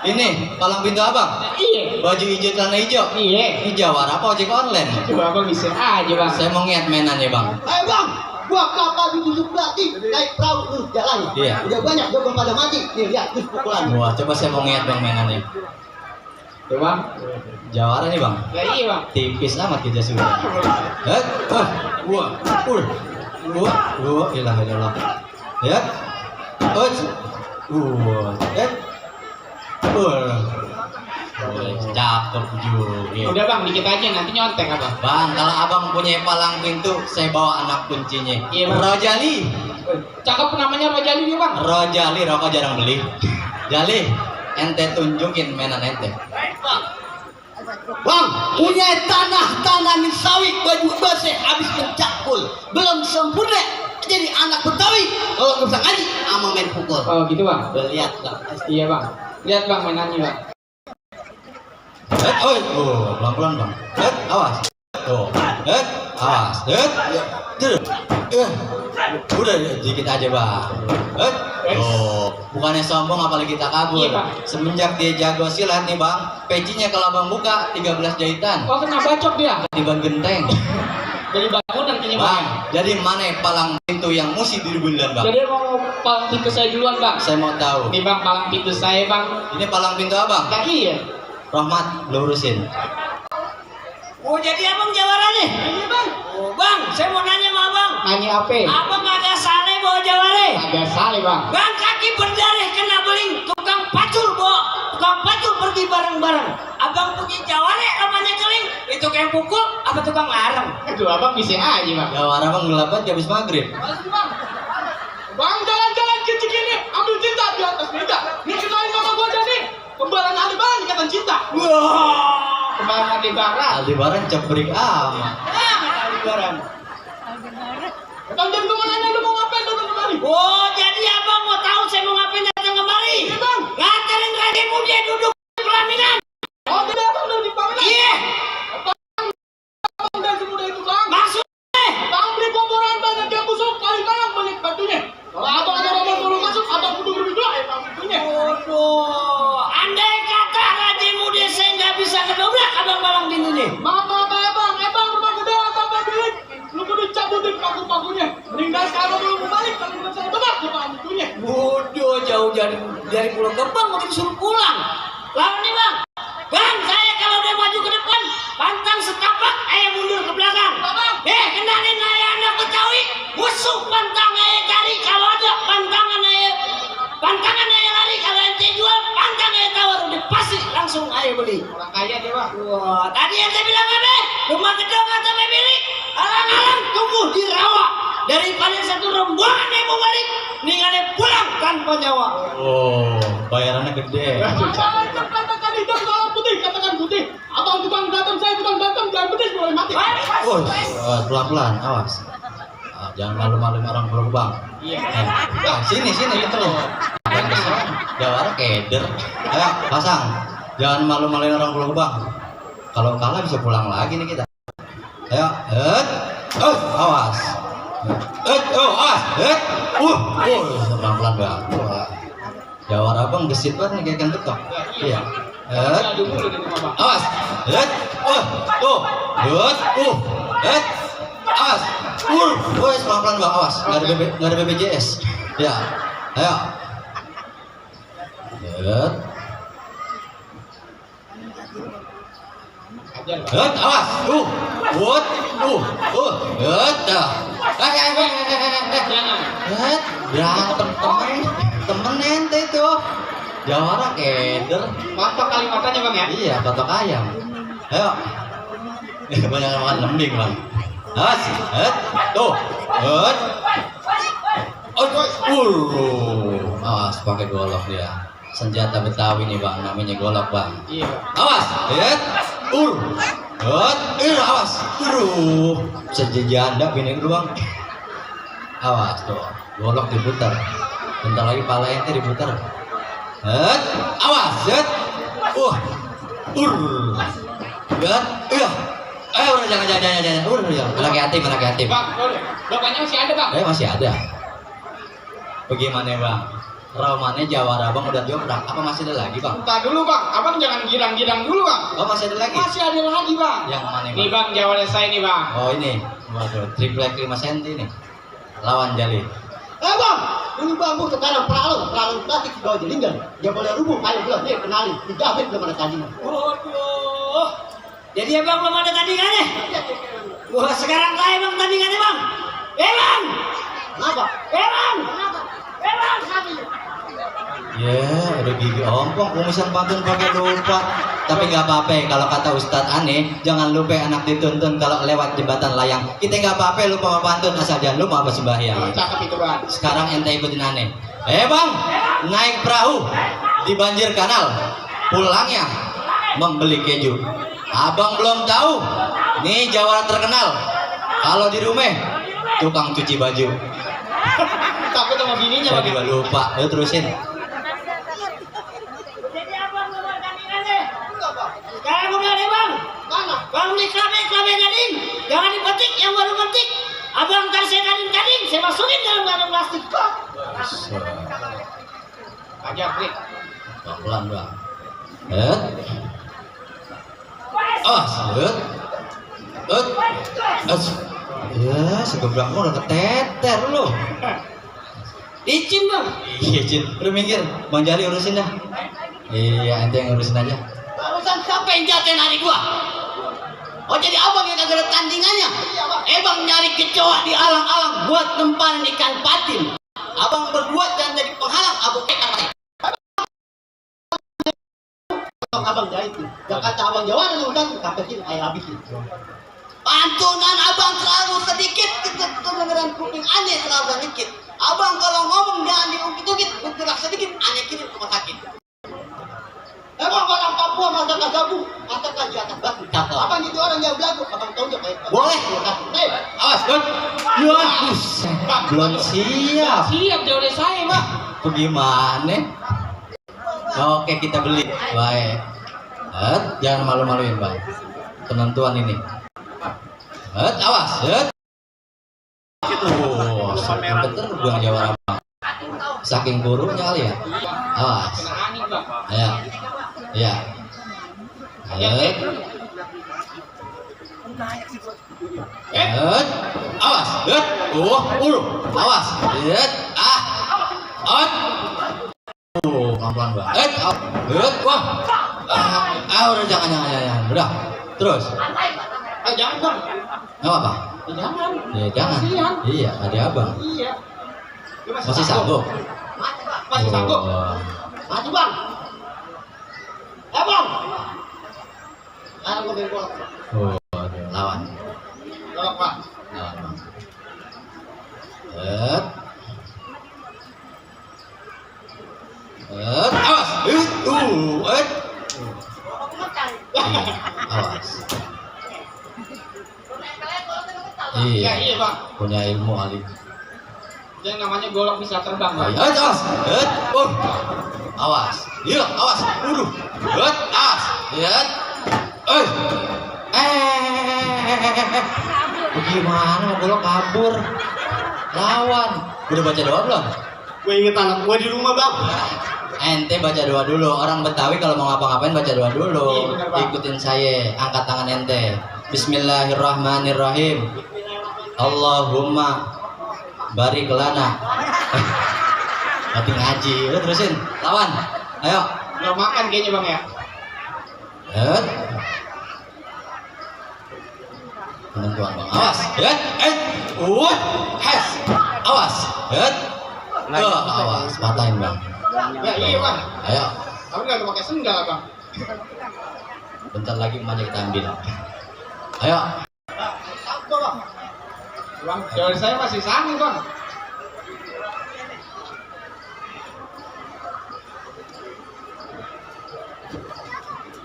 Ini palang pintu abang. Iya. Baju hijau celana hijau. Iya. Ini jawara apa ojek online? Coba abang bisa aja bang. Saya mau ngiat mainan ya bang. Ayo bang, gua kapal ditusuk berarti naik perahu jalan. Iya. Udah banyak gua belum pada mati. Nih lihat terus pukulan. Wah, coba saya mau ngiat bang mainannya. Tuh bang. Jawara nih bang. Ya iya bang. Tipis amat kita sudah. Wah, ilah. Ya, cakep juga. Udah bang, dikit aja nanti nyontek abang. Bang, kalau abang punya palang pintu, saya bawa anak kuncinya. Iya, Bang. Rojali. Cakep namanya Rojali nih bang. Rojali, rokok jarang beli. Jali, ente tunjukin mainan ente. Bang, punya tanah min sawit baju besi habis mencakul. Belum sempurna jadi anak Betawi. Kalau nggak bisa ngaji, ama main pukul. Oh gitu bang. Udah lihat nggak? Iya bang. Lihat bang mainannya bang. Pelan-pelan bang. Awas. Tuh. Awas. Udah dikit aja bang. Oh, bukannya sombong apalagi kita kabur. Iya, Bang. Semenjak dia jago silat nih bang, pecinya kalau abang buka 13 jahitan. Oh, kena bacok dia. Di ban genteng. Jadi bangunan kayaknya bang. Bang, jadi mana palang pintu yang mesti dirubundan bang? Jadi mau palang pintu saya duluan bang. Saya mau tahu. Ini bang palang pintu saya bang. Ini palang pintu abang. Nah, iya. Rahmat, lurusin. Oh jadi abang jawara nih? Iya bang. Oh bang, saya mau nanya sama abang. Nanya apa? Abang ada sale bawa jawara? Ada sale bang. Bang kaki berdarah kena beling, tukang pacul bawa. Tukang pacul pergi bareng-bareng. Abang punya jawara namanya keling. Itu kayak pukul apa tukang larang? Itu abang bisa aja bang. Jawara bang ngelabat habis maghrib. Bang jalan-jalan kecil gini, ambil cinta di atas meja. Nih kenalin nama gua nih. Kembaran Aldebaran ikatan cinta. Wah, kemarin Aldebaran. Aldebaran cebrik amat. Aldebaran. Bang jangan kemana lu mau ngapain datang kemari? Oh jadi abang mau tahu saya mau ngapain datang kemari? Iya bang. Nganterin Raden Muda duduk di pelaminan. Oh jadi abang udah di paminan? Iya. Abang dan semudah itu bang. Maksudnya? Bang beli komporan banyak yang busuk, kali banyak banyak batunya. Kalau abang ada orang baru masuk, abang kudu lebih dua bang batunya. Waduh, andai kata Raden Muda saya nggak bisa ngedobrak abang balang pintunya. Maaf bang, rumah gede abang gak bilik. Lu kudu cabutin paku-pakunya. Mending dari sekarang belum mau balik, kalau belum saya tebak ya bang batunya. Waduh, jauh dari Pulau Gebang mau disuruh pulang. Lalu nih bang, saya kalau udah maju ke depan, pantang setapak, mundur ke belakang. Kenalin ayah anak Betawi, musuh pantang cari, kalau ada pantangan lari, kalau ente jual pantang tawar, udah pasti langsung beli. Orang kaya dia bang. Wah, tadi yang saya bilang apa? Rumah gedung sampai bilik, alang-alang tumbuh di rawa. Daripada satu rombongan yang mau balik, mendingan pulang tanpa nyawa. Oh, bayarannya gede. Abang katakan hitam kalau putih, katakan putih. Abang tukang berantem, saya tukang berantem, jangan putih boleh mati. Pelan-pelan, awas. Jangan malu-malu orang Pulau Gebang. Iya. Sini gitu loh. Jawara keder. Ayo pasang. Jangan malu-maluin orang Pulau Gebang. Kalau kalah bisa pulang lagi nih kita. Ayo, awas. Awas. Pelan-pelan bang. Jawara bang gesit banget nih kayak ikan betok. Iya. Aduh mulu di rumah bang. Awas. Awas. Pelan-pelan bang, awas. Nggak ada BPJS. Ya. Ayo. Awas. Berantem temen ente itu. Jawara keder. Mantap kalimatnya bang ya. Iya, patok ayam. Ayo. Banyak makan lembing bang. Awas. Awas pakai golok dia. Senjata Betawi nih bang, namanya golok bang. Iya bang. Awas. Awas. Sejejanda bini lu bang. Awas tuh, golok diputar. Bentar lagi pala ente diputar. Awas. Udah jangan. Udah. Anak yatim. Bang, bapaknya masih ada bang. Masih ada. Bagaimana bang? Romannya Jawara bang udah joprak. Apa masih ada lagi bang? Entar dulu bang, abang jangan girang-girang dulu bang. Oh masih ada lagi? Masih ada lagi bang. Yang mana bang? Nih bang, Jawara saya nih bang. Oh ini. Waduh, triplek 5 cm nih. Lawan Jali. Bang, ini bambu sekarang peralu plastik bawa jelinggan. Dia boleh rubuh, ayo belum, kenalin. Dijamin belum ada tandingan. Waduh. Jadi abang belum ada tandingannya? Wah sekarang kaya bang tandingannya bang. Bang. Kenapa? Bang. Ya, udah gigi ompong, kumisan pantun pakai lupa. Tapi nggak apa-apa, kalau kata Ustadz aneh, jangan lupa anak dituntun kalau lewat jembatan layang. Kita nggak apa-apa lupa sama pantun, asal jangan lupa apa sembahyang. Cakep itu bang. Sekarang ente ikutin aneh. Bang, naik perahu di banjir kanal, pulangnya membeli keju. Abang belum tahu, nih Jawara terkenal. Kalau di rumah, tukang cuci baju. Takut sama bininya Saya bang. juga lupa, ayo terusin. Jadi abang belum ada tandingannya? Sekarang udah ada bang. Mana? Bang beli kelabe gading, jangan dipetik yang baru petik. Abang ntar saya gading, saya masukin dalam kantong plastik kok. Aja, Klik. Pelan bang. Ya, segebrang udah keteter lu. Licin bang. Iya, Cin. Lu minggir, Bang Jali urusin dah. Iya, ente yang ngurusin aja. Urusan siapa yang jaten hari gua? Oh jadi abang yang kagak ada tandingannya? Bang nyari kecoa di alang-alang buat tempanan ikan patin. Abang berdua jangan jadi penghalang, abang ikan patin. Abang jahit tuh. Gak kata abang Jawa ada udah kapetin air habisin. Pantunan abang terlalu sedikit, kedengeran kuping aneh terlalu sedikit. Abang kalau ngomong jangan diungkit-ungkit, bergerak sedikit, aneh kirim ke rumah sakit. Emang orang Papua masa kagabu, masa kaji atas batu. Abang itu orang yang belagu, abang tahu dia baik. Boleh. Awas, Don. Ya, belum siap. Siap jauh dari saya, Pak. Bagaimana? Oke, kita beli. Baik. Jangan malu-maluin, Bang. Penentuan ini. Awas. Sampai terbang jawara Bang. Saking buruknya kali ya. Awas. Ayo. Ya. Awas. Awas. Pelan-pelan Bang. Wah. Udah jangan. Udah. Terus. Jangan, Bang. Enggak apa? Jangan. Ya jangan. Kasihan. Iya, ada Abang. Iya. Masih sanggup. Masih sanggup. Maju bang. Bang. Gua bengkol. Lawan. Tolong, Pak. Lawan Bang. Awas. Awas. Iya, Bang. Punya ilmu kali. Yang namanya golok bisa terbang, Bang. Awas. Awas. Iya, awas. Awas. Lihat. Bagaimana mau golok kabur? Lawan. Udah baca doa belum? Gue inget anak gue di rumah bang. Ente baca doa dulu. Orang Betawi kalau mau ngapa-ngapain baca doa dulu. Iya, bener, Bang. Ikutin saya. Angkat tangan ente. Bismillahirrahmanirrahim. Allahumma barik lana. Mati ngaji. Udah terusin. Lawan. Ayo. Belum makan kayaknya, Bang ya. Penentuan Bang. Awas. Awas. Awas. Patahin Bang. Ya, iya, Bang. Ayo. Tapi nggak pakai sendal, Bang. Bentar lagi emaknya kita ambil. Ayo. Bang, dari saya masih sanggup, Bang.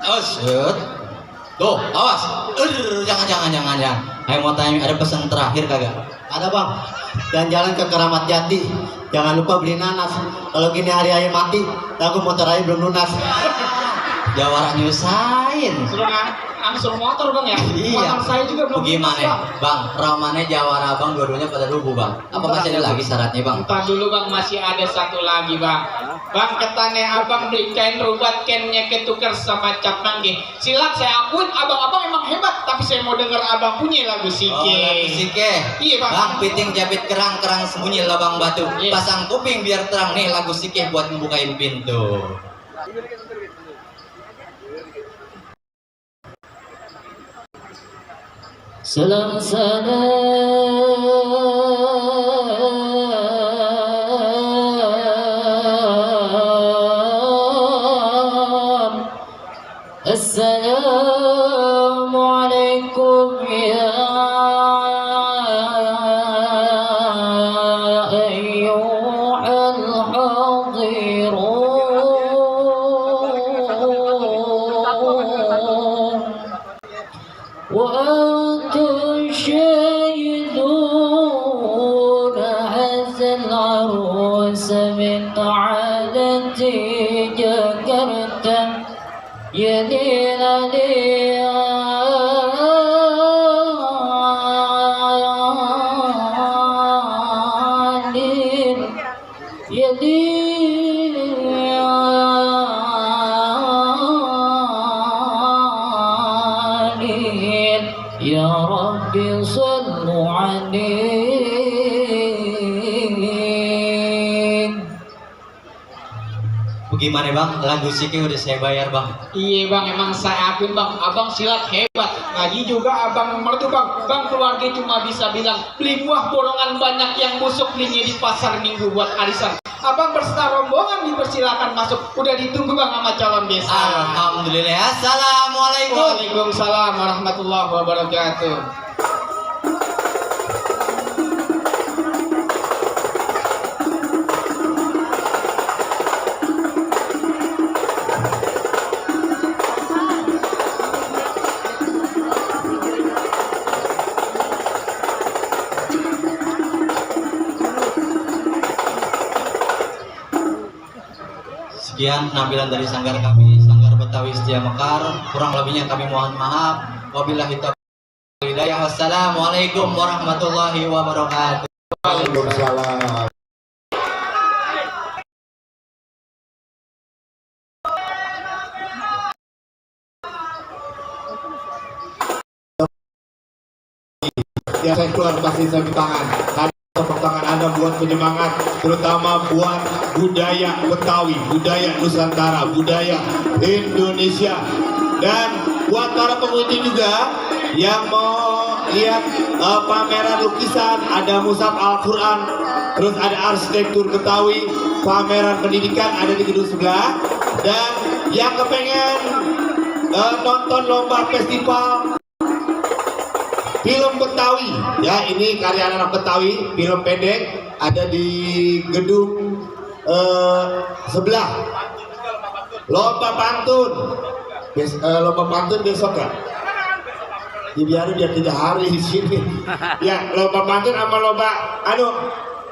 Awas. Tuh, awas. Jangan. Ayo mau tanya, ada pesan terakhir kagak? Ada bang. Jalan-jalan ke Keramat Jati. Jangan lupa beli nanas. Kalau gini hari ayah mati, aku motor ayah belum lunas. Jawara nyusahin. Suruh motor, Bang ya. Iya. Motor saya juga belum Bagaimana, lunas, Bang. Bang? Ramannya Jawara Bang, dua-duanya pada rubuh Bang. Apa masih ada lagi syaratnya Bang? Entar dulu, Bang, masih ada satu lagi, Bang. Bang, ketane abang beli kain rubat, kennya ketukar sama cap manggih. Silap saya akuin abang-abang emang hebat, tapi saya mau denger abang punya lagu Sike. Oh, lagu Sike. Iya, Bang. Bang, piting jabit kerang sembunyi labang batu. Iya. Pasang kuping biar terang nih lagu Sike buat membukain pintu. Salam salam. Assalamualaikum ya ayyuhal hadirun. وأنتم شاهدون هذا العروس من عادة جاكرتا يدين لي يدين يا رب صل عليه. Bagaimana bang? Lagu Siki udah saya bayar bang. Iya bang, emang saya akui bang, abang silat hebat. Ngaji juga abang merdu bang. Bang keluarga cuma bisa bilang beli buah borongan banyak yang busuk belinya di pasar minggu buat arisan. Abang berserta rombongan dipersilakan masuk. Udah ditunggu bang sama calon desa. Alhamdulillah. Assalamualaikum. Waalaikumsalam warahmatullahi wabarakatuh. Sekian penampilan dari sanggar kami, Sanggar Betawi Setia Mekar. Kurang lebihnya kami mohon maaf. Wabillahi taufiq wal hidayah. Wassalamualaikum warahmatullahi wabarakatuh. Waalaikumsalam. Ya saya keluar pasti sapi tangan. Tadi tepuk tangan Anda buat penyemangat, terutama buat budaya Betawi, budaya Nusantara, budaya Indonesia. Dan buat para pengunjung juga yang mau lihat pameran lukisan, ada mushaf Al-Quran, terus ada arsitektur Betawi, pameran pendidikan ada di gedung sebelah. Dan yang kepengen nonton lomba festival film Betawi, ya ini karya anak Betawi, film pendek ada di gedung sebelah. Lomba pantun, lomba pantun besok ya. Dibiarin biar 3 hari di sini. Ya lomba pantun sama lomba,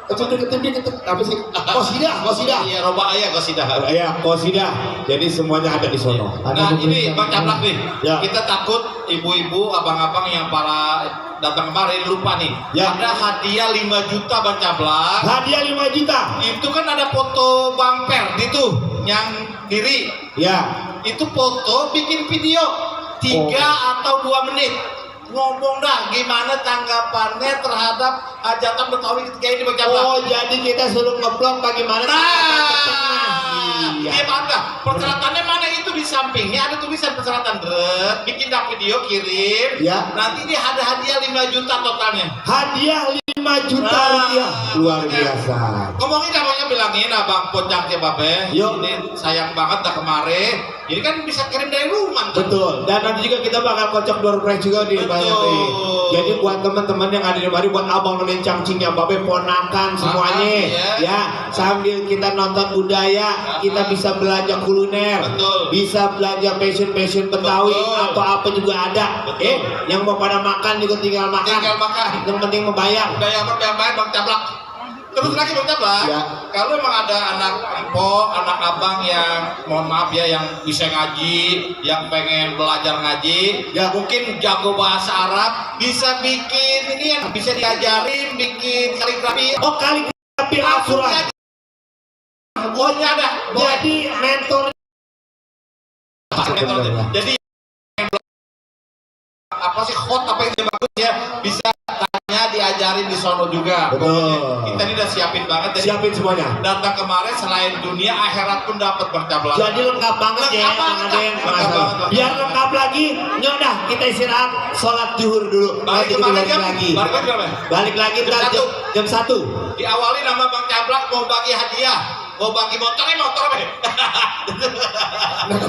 apa sih? Kosidah. Iya, roba ayah kosidah. Ya kosidah. Jadi semuanya ada di sono. Nah ini Bang Caplak nih, Ya. kita takut ibu-ibu, abang-abang yang para datang kemarin lupa nih. Ya. Ada hadiah 5 juta Bang Caplak. Hadiah 5 juta. Itu kan ada foto Bang Perdi tuh yang kiri. Ya. Itu foto bikin video 3 atau 2 menit. Ngomong dah gimana tanggapannya terhadap hajatan Betawi ketika ini Bang Caplak. Oh jadi kita suruh ngeblok bagaimana? Iya bangga. Persyaratannya mana itu di sampingnya ada tulisan persyaratan. Bikin dah video kirim. Ya. Nanti dia ada hadiah 5 juta totalnya. Hadiah 5 juta rupiah. Luar biasa. Ngomongin namanya bilangin abang Pocaknya Babe. Yuk. Ini sayang banget dah kemarin. Ini kan bisa kirim dari rumah. Kan? Betul. Dan nanti juga kita bakal kocok door prize juga di banyak nih. Jadi buat teman-teman yang ada di mari, buat abang nenek cangcingnya Babe, ponakan semuanya, ya sambil kita nonton budaya, kita bisa belajar kuliner, Betul. bisa belajar fashion Betawi, Betul. atau apa juga ada. Betul. Yang mau pada makan juga tinggal makan. Tinggal makan. Yang penting membayar. Udah yang bayar Bang Caplak. Terus lagi Bang Caplak, Ya. kalau emang ada anak empok, anak abang yang mohon maaf ya, yang bisa ngaji, yang pengen belajar ngaji, Ya. mungkin jago bahasa Arab, bisa bikin ini yang bisa diajarin, bikin kaligrafi. Oh kaligrafi Al-Quran. Semuanya ada. Jadi mentor. Jadi apa sih hot apa yang dia bagus ya, bisa tanya diajarin di sono juga. Betul. Pokoknya kita ini udah siapin banget. Jadi Siapin semuanya. datang kemarin selain dunia akhirat pun dapat Bang Caplak. Jadi lengkap banget ya, Lengkap banget, ada yang lengkap masalah. banget. Biar lengkap lagi, yaudah kita istirahat, sholat zuhur dulu. Balik Nanti kita kemarin balik jam lagi. Balik lagi Jam ntar satu. jam 1. Diawali nama Bang Caplak mau bagi hadiah, mau bagi motor be.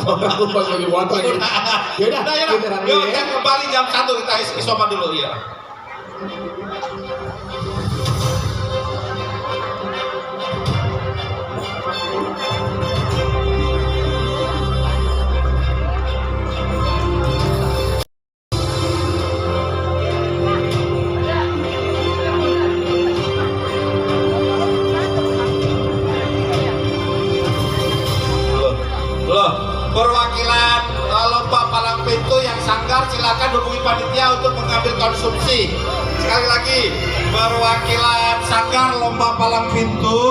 Aku pas lagi motor gitu. Yaudah, Udah, kita yuk, dulu ya. kembali jam 1 kita isoman dulu ya. Loh, perwakilan lomba palang pintu yang sanggar silakan hubungi panitia untuk mengambil konsumsi. Sekali lagi, perwakilan sanggar lomba palang pintu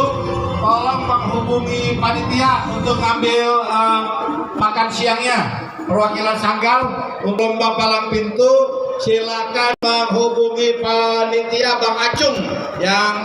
tolong menghubungi panitia untuk ngambil makan siangnya. Perwakilan Sanggal untuk palang pintu silakan menghubungi panitia Bang Acung yang